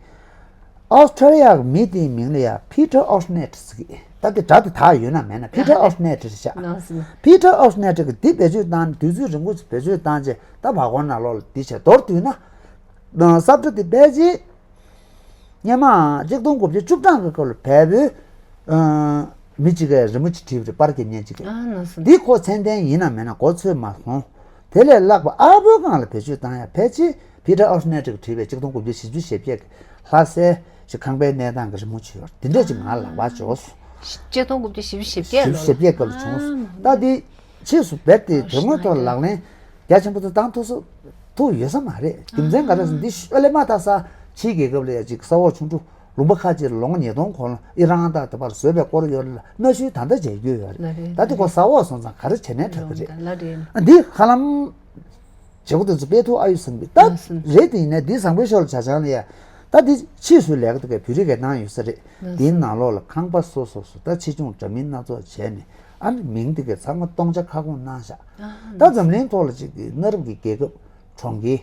ཨོ་སི་ཁྲ་ལི་ཡ་གི་མི་དེའི་མིང་ལ་ཡ་ཕི་ཏར་ཨོ་སི་ནེ་ཊི་ཟེར་གི། ད་དེ་སྒྲ་དེ་དག་ཡོད་ན་མེད་ན་ཕི་ཏར་ཨོ་སི་ནེ་ཊི་རེད་ཤག་ལགས་སོ། ཕི་ཏར་ཨོ་སི་ནེ་ཊི་གི་འདི་བེད་སྤྱོད་བཏང་ནས་དུས་ཚོད་རིང་པོ་ཅིག་བེད་སྤྱོད་བཏང་རྗེས་ད་བར་སྐོར་ནང་ལོགས་ལ་འདི་བྱས་མདོར་བསྡུས་ན། ས་ཁྲ་དེ་ཕལ་ཆེར་སྔོན་མ་གཅིག་སྟོང་དགུ་བརྒྱ་བཅུ་གྲངས་ཀྱི་སྐབས་ལ་བལ་པོའི་མི་གཅིག་གིས་རི་མོ་ཅིག་བྲིས་པ་རེད། པར་རྒྱབ་མཁན་གཅིག་གིས། ཨ་ལགས་སོ། འདི་ཁོ་ཚད་ལྡན་ཡིན་ན་མེད་ན་མགོ་ཚོས་མ་སོང་། དེ་ལས་ལྷག་པ་ཨ་བོའི་སྒང་ལ་བེད་སྤྱོད་བཏང་ཡ་ཕལ་ཆེར་ཕི་ཏར་ཨོ་སི་ནེ་ཊི་གིས་བྲིས་པའི་གཅིག་སྟོང་དགུ་བརྒྱ་བཞི་བཅུ་ཞེ་བརྒྱད་ཀྱི་ལྷ་སའི་ཞིག་ཁང་པའི་གནས་སྟངས་ཀྱི་རི་མོ་ཅིག་ཡོད་རེད། དེ་འདྲས་ཅིག་ང་ལ་ལག་པར་འབྱོར་སོང་། གཅིག་སྟོང་དགུ་བརྒྱ་བཞི་བཅུ་ཞེ་བརྒྱད་ལོ་ལ། བཞི་བཅུ་ཞེ་བརྒྱད་སྐབས་ལ་བྱུང་སོང་། ད་འདི་ཕྱིས་སུ་བེད་དེ་དོན་དངོས་ཐོག་ལག་ལེན་རྒྱ་ཆེན་པོ་དུ་བཏང་ཐུབ་ས་ཐུབ་ཡོད་ས་མ་རེད། རྒྱུ་མཚན་ག་རེ་ཟེར་ན་འདི་ཤོ་ལེ་མ་ད་ས་ཕྱིའི་རྒྱལ་ཁབ་ལ་ཡ་ཅིག་ས་འོག་ཆུ་འབྲུ་ལུང་པ་ཁག་ཅིག་ལ་ལོ་ངོ་ཉིས་སྟོང་གོང་ལ་ཨི་རན་དང་དེ་བར་བཟོས་པའི་སྐོར་ཡོད་ལ་གནའ་ཤུལ་ད་ལྟ་མཇལ་རྒྱུ་ཡོད་རེད། ལགས་རེད། ད་དེ་ཁོ་ས་འོག་སོང་ཙང་ག་རེ་བྱས་ནས་དྲག་གི་རེད། ལགས་རེད། འདི་ཧ་ལམ་བྱེད་སྒོ་དེ་ཚོ་སྤེལ་ཐུབ་ཨ་ཡོད་བསམ་གི། ད་ལགས་སོ། རེད་དེ་ཡིན་ནའི་འདི་བཟང་པོའི་ཕྱོགས་ལ་བྱ་བྱང་ལ་ཡ། ད་འདི་ཕྱིས་སུ་ལས་ཀ་དེ་གའི་བོད་རིགས་ཀྱི་གནང་ཡོད་ས་རེད། ལགས་སོ། འདིའི་ནང་ལོགས་ལ་ཁང་པ་སོ་སོ་སོ་ད་ཆེ་ཆུང་འདྲ་མིན་སྣ་ཚོགས་བྱས་ནས་ཨ་ནི་མིང་དེ་གའི་ཚང་མ་སྟོང་ཆ་ཁ་སྐོང་གནང་ཤག་ཨ་ད་འཛམ་གླིང་ཐོག་ལ་གཅིག་གི་གནའ་རབས་ཀྱི་རྒྱལ་ཁབ་གྲོང་ཁྱེར་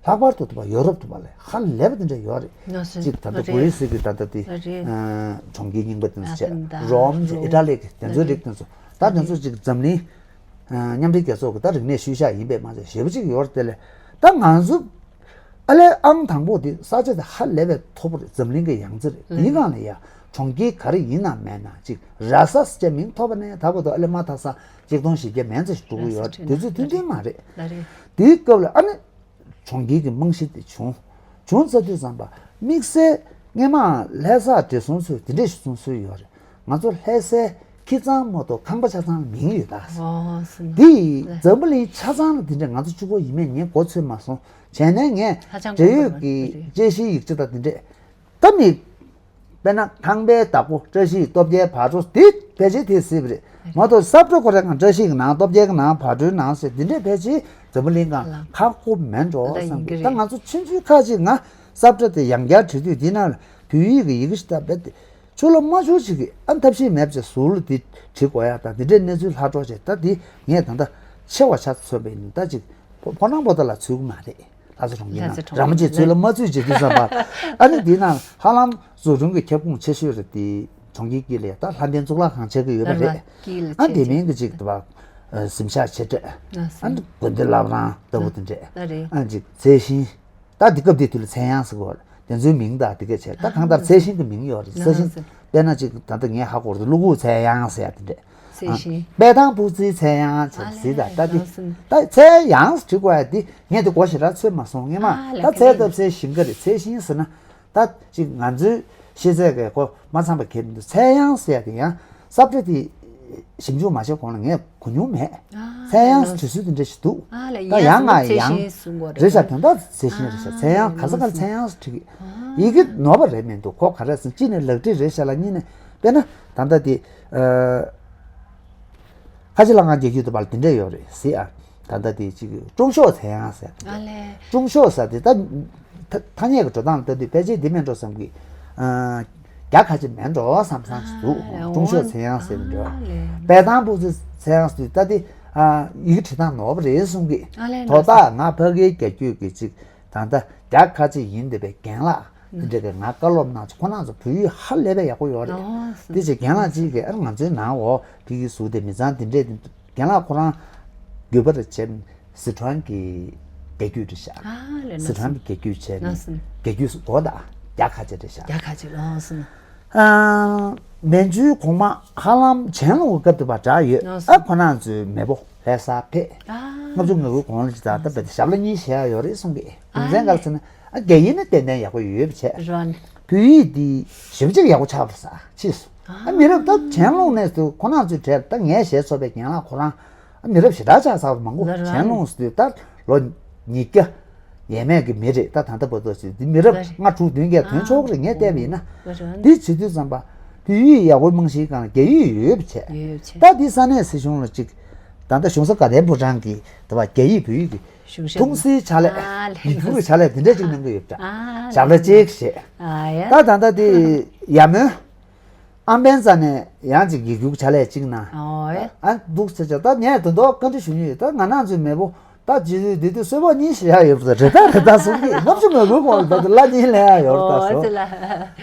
ལྷག་པར་དུ་དུ་བ་ཡོ་རོབ་དུ་བ་ལས་ཧ་ལས་པ་དེ་འདྲ་ཡོད་རེད། ལགས་སོ། གཅིག་ད་ལྟ་རེད། གོ་རི་སི་གི་ད་ལྟ་དེ་རེད། ཨ་གྲོང་ཁྱེར་རྙིང་པ་དེ་ཚོ་བྱས་ཨ་ད་རོམ་རོམ་ཨི་ཊ་ལི་གི་དེ་ཚོའི་རེད། རིགས་དེ་ཚོ་ད་དེ་ཚོ་གཅིག་འཛམ་གླིང་མཉམ་འབྲེལ་རྒྱལ་ཚོགས་ཀྱི་ད་རིག་གནས་ཤུལ་བཞག་ཡིན་པས་མ་ཚད་ཞེ་པོ་ཅིག་ཡོད་རེད། དེ་ལས་ད་ང་ཚོ་ཨ་ལས་ཨང་དང་པོ་དེ་ས་ཆ་དེ་ཧ་ལས་པའི་མཐོ་པོ་རེད། འཛམ་གླིང་གི་ཡང་རྩེ་རེད། དེའི་སྒང་ལ་ཡ་གྲོང་ཁྱེར་ག་རེ་ཡིན་ན་མེད་ན་ཅིག་ར་ས་ཟེར་མིང་ཐོབ་པ་ནས་ད་བར་དུ་ཨ་ལས་མ་ཐག་ས་གཅིག་སྟོང་བཞི་བརྒྱ་མན་ཙམ་ཞིག་འགྲོ་གི་ཡོད་རེད། དེ་ཚོ་ཐུང་ཐུང་མ་རེད། ལགས་རེད། དེའི་སྐབས་ལ་ཨ་ནི། གྲོང་ཁྱེར་གྱི་རྨང་གཞི་དེ་བྱུང་། བྱུང་ཚར་དུས་ཙམ་པ་དམིགས་བསལ་སྔས་མ་ལྷ་ས་བགྲེས་སོང་ཚོས་དེ་འདྲས་ཞིག་གསུང་སྲོལ་ཡོད་རེད། ང་ཚོ་ལྷ་སའི་ཁྱི་ཚང་མ་གཏོགས་ཁང་པ་ཆ་ཚང་ལ་མིང་ཡོད་ད། ཨོ་སྲིད་ན། དེ་ཡིས་འཛམ་བུ་གླིང་ཆ་ཚང་ལ་དེ་འདྲས་ང་ཚོ་གཅིག་པོ་ཡིན་མིན་ངས་མགོ་ཚོས་མ་སོང་། བྱས་ནས་ངས་ཧ་ཅང་འབྲེལ་ཡོད་དགོས་པ་ཀྱི་རེད། དཔྱད་གཞིའི་ཡིག་ཆ་དང་དེ་འདྲས་ད་མི། དཔེར་ན་ཁང་པའི་བདག་པོ་བཀྲ་ཤིས་སྟོབས་རྒྱལ་བག་དྲོ་འདི་ཕལ་ཆེར་དེ་སྲིད་པ་རེད། མ་གཏོགས་ས་ཁྲ་ཁོ་རང་གང་བཀྲ་ཤིས་ཀྱི་ནང་སྟོབས་རྒྱལ་གྱི་ནང་བག་དྲོའི་ནང་ཟེར་འདི་འདྲས་ཕལ་ཆེར་འཛམ་བུ་གླིང་གང་ཁག་པོ་མེད་འགྲོ་བསམ་གི། ད་ང་ཚོ་ཆུང་ཆུང་ཁ་ཅིག་ང་ས་ཁྲ་དེ་ཡང་བསྐྱར་བྲིས་དུས་འདི་ནང་ལ་བོད་ཡིག་གི་ཡི་གེ་ཞིག་བཏབ་པས་ཏེ་ཆུ་ལོ་མ་ཆུ་ཞིག་གི་ཨ་ཐབས་ཤེས་མེད་པ་ཅིག་ཟུར་ལ་འདི་བྲིས་དགོས་ཡ་ད་འདི་འདྲས་གནས་ཚུལ་ལྷག་འགྲོ་བྱས་ད་འདི་ངས་ད་ལྟ་ཆེ་བ་ཆ་ཚོད་པ་ཡིན་ད་ཅིག་ཕོ་ཕོ་ནང་པོ་ད་ལ་ཚུད་གི་མ་རེད། ལྷ་ས་གྲོང་ཁྱེར་ནང་ལྷ་ས་གྲོང་ར་མོ་ཆེ་ཚུལ་ལ་མ་ཚུད་བྱེད་དུས་ཙམ་པ། ཨ་ནི་འདི་ནང་ཧ་ལམ་བཟོ་སྐྲུན་གྱི་ཁྱབ་ཁོངས་ཆེ་ཤོས་རེད་དེ། གྲོང་ཁྱེར་དཀྱིལ་ལ་ད་ལྷ་ལྡན་གཙུག་ལག་ཁང་ཆགས་ཀྱི་ཡོད་པ་རེད། ཨ་དེ་མིན་གྱི་ཅིག་ཏུ་བ་གཟིམ་ཤག་ཆེ་གྲས། ཨ་ནི་དགོན་སྡེ་བླ་བྲང་ལྟ་བུ་དེ་འདྲས། ཨ་ཅིག་ཚལ་ཤིང་། ད་འདི་སྐབས་འདི་དུས་ལ་ཚལ་གཡང་ཟེར་གོ་དེ་ཚོའི་མིང་ད་དེ་གས་བྱས་ད་གང་ལྟར་ཚལ་ཤིང་གི་མིང་ཡོད་རེད། ཚལ་ཤིང་དཔེར་ན་ཅིག་ད་ལྟ་ངས་ཧ་གོ་རེད་ཀླུ་གུ་ཚལ་གཡང་ཟེར་ཡ་དེ་འདྲས། ཚལ་ཤིང་། དཔལ་ཐང་སྤུ་རྩིའི་ཚལ་གཡང་བྱས་ཟིན་ད་ད་འདི། ད་ཚལ་གཡང་བྲིས་དགོས་ཡ་འདི་ངས་འདི་གོ་ཞེ་དྲག་ཚོད་མ་སོང་ངས་མ་ད་ཚལ་བཏབ་སའི་ཞིང་ཁ་རེད། ཚལ་ཤིང་ཟེར་ན་ད་ཅིག་ང་ཚོའི་ཤེས་ཚད་ཀྱི་གོ་མ་འཚམ་པ་གལ་མི་འདུག་ཚལ་གཡང་ཟེར་ཡ་དེ་ཡང་ས་ཁྲ་དེ་ཞིབ་འཇུག་མ་བྱས་གོང་ལ་ངས་གོ་མྱོང་མེད། ཚལ་གཡང་བྲིས་སྲོལ་དེ་འདྲ་ཞིག་འདུག་ད་ཡང་ང་ཡང་རེད་ཤག་དོན་དག་ཚལ་ཤིང་རེད་ཤག་ཚལ་གཡང་ག་ས་ག་ལ་ཚལ་གཡང་བྲིས་གི་ཡི་གེ་ནོར་བ་རེད་མི་འདུག་ཁོ་ག་རེ་ཟེར་གཅིག་ནས་ལག་བྲིས་རེད་ཤག་ལ་གཉིས་ནས་དཔེར་ན་ད་ལྟ་དེ། ཁ་ཆེ་ལྷ་ཁང་རྒྱལ་རྒྱུད་དུ་བར་དེ་འདྲས་ཡོད་རེད་ཟེར་ཨ། ད་ལྟ་དེ་ཅིག་ཀྲུང་ཤོག་ཚལ་གཡང་ཟེར། ཨ་ལས། ཀྲུང་ཤོག་ཟེར་དེ་ད་ཐ་ཐ་སྙད་ཀྱི་འགྲོ་སྟངས་ལྟ་དུས་ཕལ་ཆེར་འདི་མེད་འགྲོ་བསམ་གི། རྒྱ་ཁ་ཆེ་མེད་འགྲོ་བསམ་བསམ་ཞིག་འདུག་ཨ་ལས། ཀྲུང་ཤོག་ཚལ་གཡང་ཟེར་འདྲ། ཨ་ལས། དཔལ་ཐང་སྤུ་རྩི་ཚལ་གཡང་ཟེར་དུས་ད་དེ་ཡི་གེ་བྲིས་སྟངས་ནོར་བ་རེད་གསུང་གི། ཨ་ལས། དོ་བདག་ང་ཕ་གིའི་རྒྱལ་རྒྱུད་ཀྱི་ཅིག་ད་ལྟ་རྒྱ་ཁ་ཆེ་ཡིན་བསྡད་པའི་རྒན་ལགས། དེ་འདྲ་གི་ང་བཀའ་སློབ་གནང་ཚོ་ཁོ་རང་ཚོ་བོད་ཡིག་ཧ་ལས་པའི་ཡག་པོ་ཡོད་རེད། ཨོ། དེ་ཅིག་རྒན་ལགས་ཅིག་གིས་ཨ་ང་ཚོའི་ནང་འོ་བོད་ཡིག་ཟུར་དེ་མི་ཚང་དེ་འདྲས་དེ་རྒན་ལགས་ཁོ་རང་རྒྱུད་པ་རེད་བྱས་སི་ཁྲོན་གྱི་ རྒྱལ་རྒྱུད་རེད་ཤག་ཨ་ལས། སི་ཁྲོན་གྱི་རྒྱལ་རྒྱུད་བྱས་ནས་ལགས་སོ། རྒྱལ་རྒྱུད་སུ་གོ་ད་རྒྱ་ཁ་ཆེ་རེད་ཤག་རྒྱ་ཁ་ཆེ་ལགས་སོ། ཨ། མན་ཇུའི་གོང་མ་ཧ་ལམ་ཆན་ལུང་གི་སྐབས་དེ་བར་འདྲ་ཡོད། ལགས་སོ། ཨ་ཁོ་རང་ཚོའི་མེས་པོ་ལྷ་ས་ཕེབས། ཨ། ལྔ་བཅུ་ང་དགུའི་གོང་ལ་ཇི་ལྟར་ད་བེད་ཞབས་ལ་གཉིས་བཞེས་ཡ་ཡོད་རེད་གསུང་གི་རྒྱུ་མཚན་ག་རེ་ཟེར་ན། ཨ་རྒྱ་ཡིག་ནི་ཏན་ཏན་ཡག་པོ་ཡོད་པ་བྱས། རོན། བོད་ཡིག་འདི་ཞེ་པོ་ཅིག་ཡག་པོ་ཆགས་པ་རེད་ཤག་ཕྱིས་སུ། ཨ་མི་རབས་ད་ཆན་ལུང་ནས་སུ་ཁོ་རང་ཚོའི་གྲས་ད་ངས་ཞེས་སོགས་པའི་རྒན་ལགས་ཁོ་རང་། ཨ་མི་རབས་ཞེ་དྲག་ཆགས་ཚར་བ་མང་པོ། ལ་རོན། ཆན་ལུང་སུ་ད་ལོ་ཉིས་བརྒྱ་ཡས་མས་ཀྱི་མི་རེད། ད་ད་ལྟ་བར་དུ་ཞིག་འདི་མི་རབས་ལ་ལྔ་དྲུག་བདུན་བརྒྱད་ཐོན་ཆོག་གི་རེད་ངས་བལྟས་པ་ཡིན་ན། ལ་རོན། འདི་བྱེད་དུས་ཙམ་པ་བོད་ཡིག་ཡག་པོ་རྨང་གཞིའི་སྒང་ལ་རྒྱ་ཡིག་ཡོད་པ་བྱས། ཡོད་བྱས། ད་འདི་ས་གནས་སྲིད་གཞུང་ལ་ཅིག་ད་ལྟ་གཞུང་ས་དགའ་ལྡན་ཕོ་བྲང་གི་ད་བ་རྒྱ་ཡིག་བོད་ཡིག་གི་གཞུང་ཞབས་ཐུང་སིའི་ཕྱག་ལས། ཨ་ལས། ཡིག་སྒྱུར་གྱི་ཕྱག་ལས་དེ་འདྲ་ཅིག་གནང་གི་ཡོད་པ་འདྲ། ཨ་ཞབས་ལ་ལས། གཅིག་བྱས། ཨ་ཡ། ད་ད་ལྟ་དེ་ཡ་མོན། ཨམ་བན་རྩ་ནས་ཡང་ཅིག་ཡིག་སྒྱུར་ཕྱག་ལས་གཅིག་གནང་། ཨོ་ཡ། ཨ་འདུག་ཟེར་བྱས་ད་ངས་དོན་དུ་བཀའ་འདྲི་ཞུ་མྱོང་ཡོད། ད་ང་རང་ཚོའི་མེས་པོ་ད་རྗེས་སུ་འདི་དུས་གསོལ་ཕོགས་གཉིས་བཞེས་ཡ་ཡོད་པ་རེད། ད་རེད་ད་གསུང་གི་ལྔ་བཅུ་ང་དགུའི་གོང་ལ་ད་དུ་གླ་གཉིས་ལེན་ཡ་ཡོད་རེད་ད་ཨོ་ཟེར།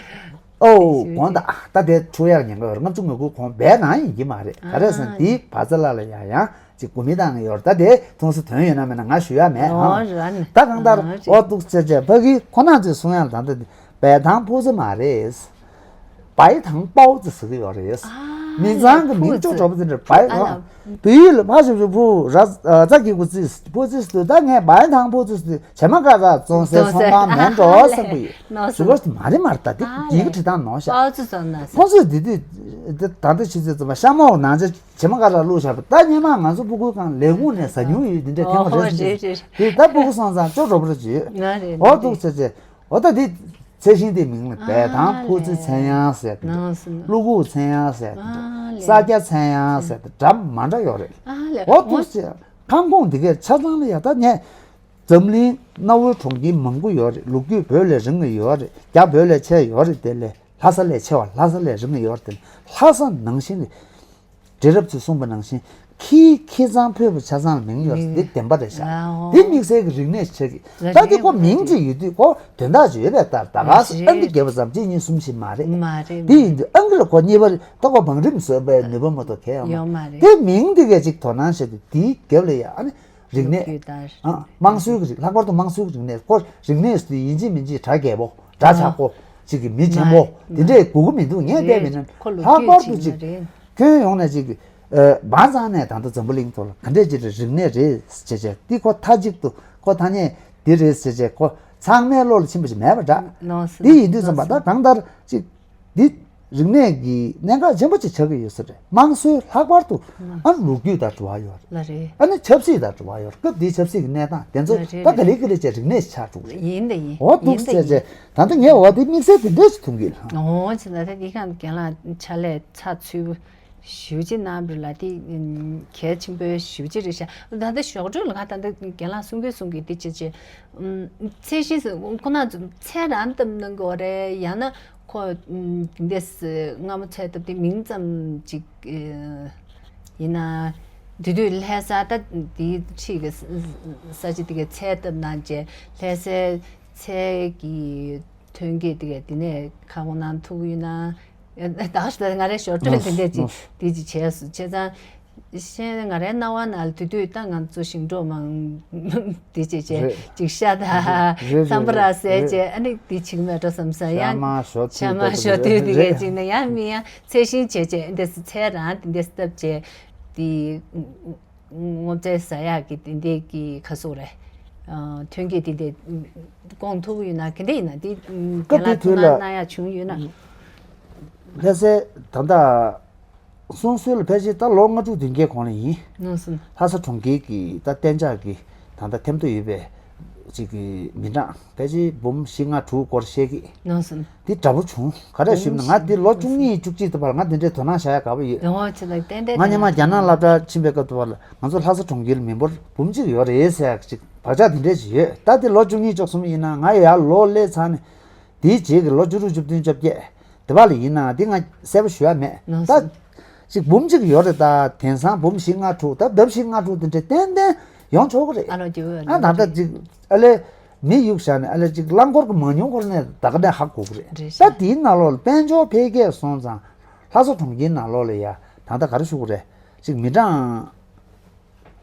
ཨོ་དགོངས་དག་ད་དེ་འཁྲུག་ཡག་ཉེན་ཁ་ཡོད་རེད། ལྔ་བཅུ་ང་དགུ་གོང་བས་ནང་ཡིན་གྱི་མ་རེད། ག་རེ་ཟེར་ན་དེའི་བར་ཚ་ལ་ལ་ཡང་ཡང་ཅིག་གོ་མི་བཏང་ཡོད་རེད། ད་དེ་ཐུང་སུ་དོན་ཡོད་ན་མེད་ན་ང་ཞུ་ཡ་མེད་ཨ། ད་གང་ལྟར་ཨོ་འདུག་ཅེས་བྱས་ཕ་གི་ཁོ་ན་ཚོས་གསུང་ཡག་ད་ལྟ་བས་དང་ཕུག་ཚེ་མ་རེད། བའི་དང་པའོ་ཙི་ཟེར་གི་ཡོད་རེད། མི་ཚང་གི་མིང་ཅོ་གྲོགས་པོ་ཙི་འདྲ་བའི་ཨ། བོད་ཡིག་ལ་ཕ་ཞབས་ཞུ་ཕུ་ར་ཙ་གི་གུ་ཙི་ཕུ་ཙི་སུ་ད་ངས་བའི་དང་ཕུ་ཙི་སུ་བྱེ་མ་ཀ་ཙ་བཙོང་སའི་ཚོང་ཁང་མེད་འགྲོ་བསམ་གི་ཡོད། ཟུ་གོ་མ་རེད་མ་རེད། ད་དེ་ཡི་གེ་བྲི་སྟངས་ནོར་ཤག་ཁོང་ཚོས་འདི་དུས་ད་ལྟ་ཆུ་ཚོད་ཙམ་པ་ཤ་མོག་ནང་ཆ་བྱེ་མ་ཀ་ཙ་བླུགས་བཞག་པ་ད་སྔོན་མ་ང་ཚོ་སྤུ་གུའི་སྒང་ལས་ཁུངས་ནས་ཟ་མྱོང་ཡོད། འདི་འདྲ་ཐེངས་མ་རེ་ཟིན་དུས་ད་སྤུ་གུ་སོང་ཙང་ཅོ་གྲོགས་པོ་རེ་ཅིག་ཡོད། ཨོ་འདུག་ཟེར་ཅེ། འོ་ད་འདི་ཚད་ཤིང་དེའི་མིང་ལ་བས་དང་ཕུ་ཙི་མཚན་དབྱངས་ཟེར་དེ་འདྲ། ཀླུ་གུ་མཚན་དབྱངས་ཟེར་དེ་འདྲ། ས་སྐྱ་མཚན་དབྱངས་ཟེར་དེ་འདྲ་མ་འདྲ་ཡོད་རེད། འོ་འདུག་ཟེར། ཁང་ཁོངས་འདི་གའི་ཆ་ཚང་ལ་ཡ་ད་ངས་འཛམ་གླིང་གནའ་བོའི་གྲོང་ཁྱེར་མང་པོ་ཡོད་རེད། ལོ་རྒྱུས་བོད་ལས་རིང་བ་ཡོད་རེད། རྒྱ་བོད་ལས་ཆེ་བ་ཡོད་རེད། དེ་ལས་ལྷ་ས་ལས་ཆེ་བ་ལྷ་ས་ལས་རིང་བ་ཡོད་རེད། དེ་ལྷ་ས་ནང་བཞིན་གྱི་འབྲི་རབས་ཚོས་གསུངས་པ་ནང་བཞིན་ཁྱིའི་ཁྱི་ཚང་ཕུད་པ་ཆ་ཚང་ལ་མིང་ཡོད་རེད། འདི་བདེན་པ་རེད་ཤག་འདི་དམིགས་བསལ་གྱི་རིག་གནས་ཆགས་ཀྱི། ད་འདི་ཁོ་མིང་ཅིག་ཡོད་དུས་ཁོ་དོན་དག་ཅིག་ཡོད་པའི་ལྟར་ད་ག་སེ་ཨ་འདི་རྒྱལ་པོ་བཟང་གཅིག་གཉིས་གསུམ་ཞིག་མ་རེད། མ་རེད། འདི་ཡིན་དུས་ཨ་འདི་ལ་ཁོ་གཉིས་པ་རེད། ད་ཁོ་བང་རིམ་བཟོས་པའི་ནུས་པ་མ་གཏོགས་གལ་ཡོད་མ་རེད། ཡོད་མ་རེད། དེ་མིང་འདི་གས་ཅིག་དོ་སྣང་བྱས་ཏེ་དེའི་རྒྱབ་ལ་ཡ་ཨ་ནི་རིག་གནས། ལོ་རྒྱུས་ལྟར། ཨ། དམངས་སྲོལ་གྱི་རིག་ལྷག་པར་དུ་དམངས་སྲོལ་གྱི་རིག་གནས་ཁོ་རིག་གནས་སུ་ཡིན་གཅིག་མིན་གཅིག་གྲ་རྒྱས་པོ་གྲ་ཆག་པོ་ཅིག་གི་མི་ཆེན་པོ་དེ་འདྲས་དགོས་ཀྱི་མི་འདུག་ངས་བལྟས་པ་ཡིན་ན་ལྷག་པར་དུ་ཅིག་ཁྱོན་ཡོངས་ནས་ཅིག་ཨ། འབངས་ཚང་ནས་ད་ལྟ་འཛམ་བུ་གླིང་ཐོག་ལ་ག་འདྲས་ཅིག་རིག་གནས་རེད་ཟེར་བྱས་འདི་ཁོ་མཐའ་གཅིག་ཏུ་ཁོ་ཐ་སྙད་འདི་རེད་ཟེར་བྱས་ཁོ་ཚང་མའི་བློ་ལ་ཕྱིན་པ་ཞིག་མེད་པ་འདྲ། འདི་ཡིན་དུས་ཙམ་པ་ད་གང་ལྟར་ཅིག་འདི་རིག་གནས་ཀྱི་གནད་འགག་ཆེན་པོ་ཅིག་ཆགས་ཀྱི་ཡོད་ས་རེད། དམངས་སྲོལ་ལྷག་པར་དུ་ཨ་ལོ་རྒྱུས་དང་འབྲེལ་བ་ཡོད་རེད། ལ་རེད། ཨ་ནི་ཆབ་སྲིད་དང་འབྲེལ་བ་ཡོད་རེད། སྐབས་འདིའི་ཆབ་སྲིད་ཀྱི་གནས་སྟངས་དེ་ཚོ་ལ་རེད། ད་ག་ལེ་ག་ལེ་བྱས་རིག་གནས་ཆགས་འགྲོ་གི་རེད། ཡིན་ད་ཡིན། འོ་འདུག་ཡིན་ད་ཟེར་ཡིན། བྱས་ད་ལྟ་ངས་འོ་དེ་དམིགས་བསལ་དེ་འདྲས་ཞིག་མཐོང་གི་ཡོད། འོ་ཅི་ད་ད་འདི་གང་རྒན་ལགས་ཕྱག་ལས་ཚགས་ཚུད་པོ་ཞེ་པོ་ཅིག་གནང་བ་ལ་དེ་གལ་ཆེན་པོ་ཞེ་པོ་ཅིག་རེད་ཤག་ད་ལྟ་ཞོགས་དྲོད་ལ་ང་ད་ལྟ་རྒན་ལགས་གསུང་གི་གསུང་གི་དེ་ཅི་ཅི་ཚད་གཞི་ཁོ་ན་ཚད་རང་བཏབ་གནང་གི་འོ་རེད། ཡང་ན་ཁོ་འདི་འདྲས་སྔ་མོ་ཚད་བཏབ་དེ་མིང་ཙམ་ཅིག་ཡིན་ན་དེ་དུས་ལྷ་ས་ད་དེའི་ཁྲིད་ཀྱི་ས་ཆ་དེ་གའི་ཚད་བཏབ་གནང་རྗེས་ལྷ་སའི་ཚད་ཀྱི་ཐོན་སྐྱེད་དེ་གའི་དེ་ནས་ཁ་སྐོང་གནང་ཐུབ་ཡོད་ན། ད་ང་རའི་ཞོར་སྤྲོད་དེ་འདྲས་ཅིག་དེ་ཅིག་བྱས་སོང་། བྱས་ཙང་ཤེས་ང་རའི་རྣ་བ་ནང་ལ་དེ་དུས་ད་ང་ཚོ་ཞིང་འབྲོག་མང་དེ་ཅིག་བྱས་ཅིག་ཤ་དང་རྩམ་པ་ར་བཟས་བྱས་ཨ་ནི་དེ་ཅིག་མེད་འགྲོ་བསམ་སོང་། ཡང་ཤ་མ་ཞོ་དུས་དེ་གས་ཅིག་ན་ཡང་མི་ཡང་ཚད་ཤིང་བྱས་བྱས་འདི་ཚད་རང་དེ་འདྲས་བཏབ་བྱས་དེ། སྔོ་ཚལ་ཟ་ཡག་གི་དེ་འདྲའི་གི་ཁ་སོག་རེད། ཐོན་སྐྱེད་དེ་འདྲའི་སྐོང་ཐུབ་ཡོད་ན་ག་འདྲ་ཡིན་ན་དེ་རྒན་ལགས་ཐུགས་སྣང་གནང་ཡག་བྱུང་ཡོད་ན། ལྷ་སའི་ད་ལྟ་སོང་སོས་ལ་ཕལ་ཆེར་ད་ལོ་ལྔ་དྲུག་བདུན་བརྒྱད་གོང་ལ་ཡིན། ལྷ་ས་གྲོང་ཁྱེར་གྱི་ད་གཏན་འཇགས་ཀྱི་ད་ལྟ་ཐེམ་ཐོ་ཡོད་པའི་ཅིག་གི་མི་གྲངས་ཕལ་ཆེར་འབུམ་བཞི་ལྔ་དྲུག་སྐོར་བཤད་ཀྱི། འདི་འདྲ་པོ་བྱུང་། ག་རེ་ཞུས་ན་ང་འདི་ལོ་བཅུ་གཉིས་བཅུ་གཅིག་དུ་བར་ང་འདི་འདྲའི་དོ་སྣང་བྱ་ཡག་དགའ་པོ་ཡོད། ང་སྔོན་མ་རྒྱ་ནག་སློབ་གྲྭ་ཕྱིན་པའི་སྐབས་དུ་བར་ང་ཚོ་ལྷ་ས་གྲོང་ཁྱེར་མི་འབོར་འབུམ་གཅིག་ཡོད་རེད་ཟེར་ཡག་ཅིག་བག་ཆགས་འདི་འདྲས་ཅིག་ཡོད། ད་འདི་ལོ་བཅུ་གཉིས་བཅུ་གསུམ་ཡིན་ན་ང་ཡར་ལོ་སླེབས་ཚར་ནས་དེའི་རྗེས་ཀྱི་ལོ་བཅུ་དྲུག་བཅུ་བདུན་བཅོ་བརྒྱད་དེ་བར་ལ་ཡིན་ན་འདི་ང་གསལ་པོ་ཞུ་ཡག་མེད། ད་ཅིག་འབུམ་གཅིག་ཡོད་རེད། ད་དེང་སང་འབུམ་བཞི་ལྔ་དྲུག་ད་ལྡབ་བཞི་ལྔ་དྲུག་དེ་འདྲས་ཏན་ཏན་ཡོང་ཆོག་གི་རེད། ཨ་ལོ་རྒྱུ་ཨ་ད་ལྟ་ཅིག་ཨ་ལས་མི་གཡུག་བཞག་ནས་ཨ་ལས་ཅིག་རླངས་འཁོར་གྱི་མ་ཉུང་འཁོར་ནས་ད་ག་ནས་ཧ་གོ་གི་རེད། རེད་ད་ཤག་དེའི་ནང་ལོགས་ལ་དཔལ་འབྱོར་འཕེལ་རྒྱས་སོང་ཙང་ལྷ་ས་གྲོང་ཁྱེར་ནང་ལོགས་ལ་ཡ་ད་ལྟ་ག་རེ་ཞུ་གི་རེད། ཅིག་མི་གྲངས་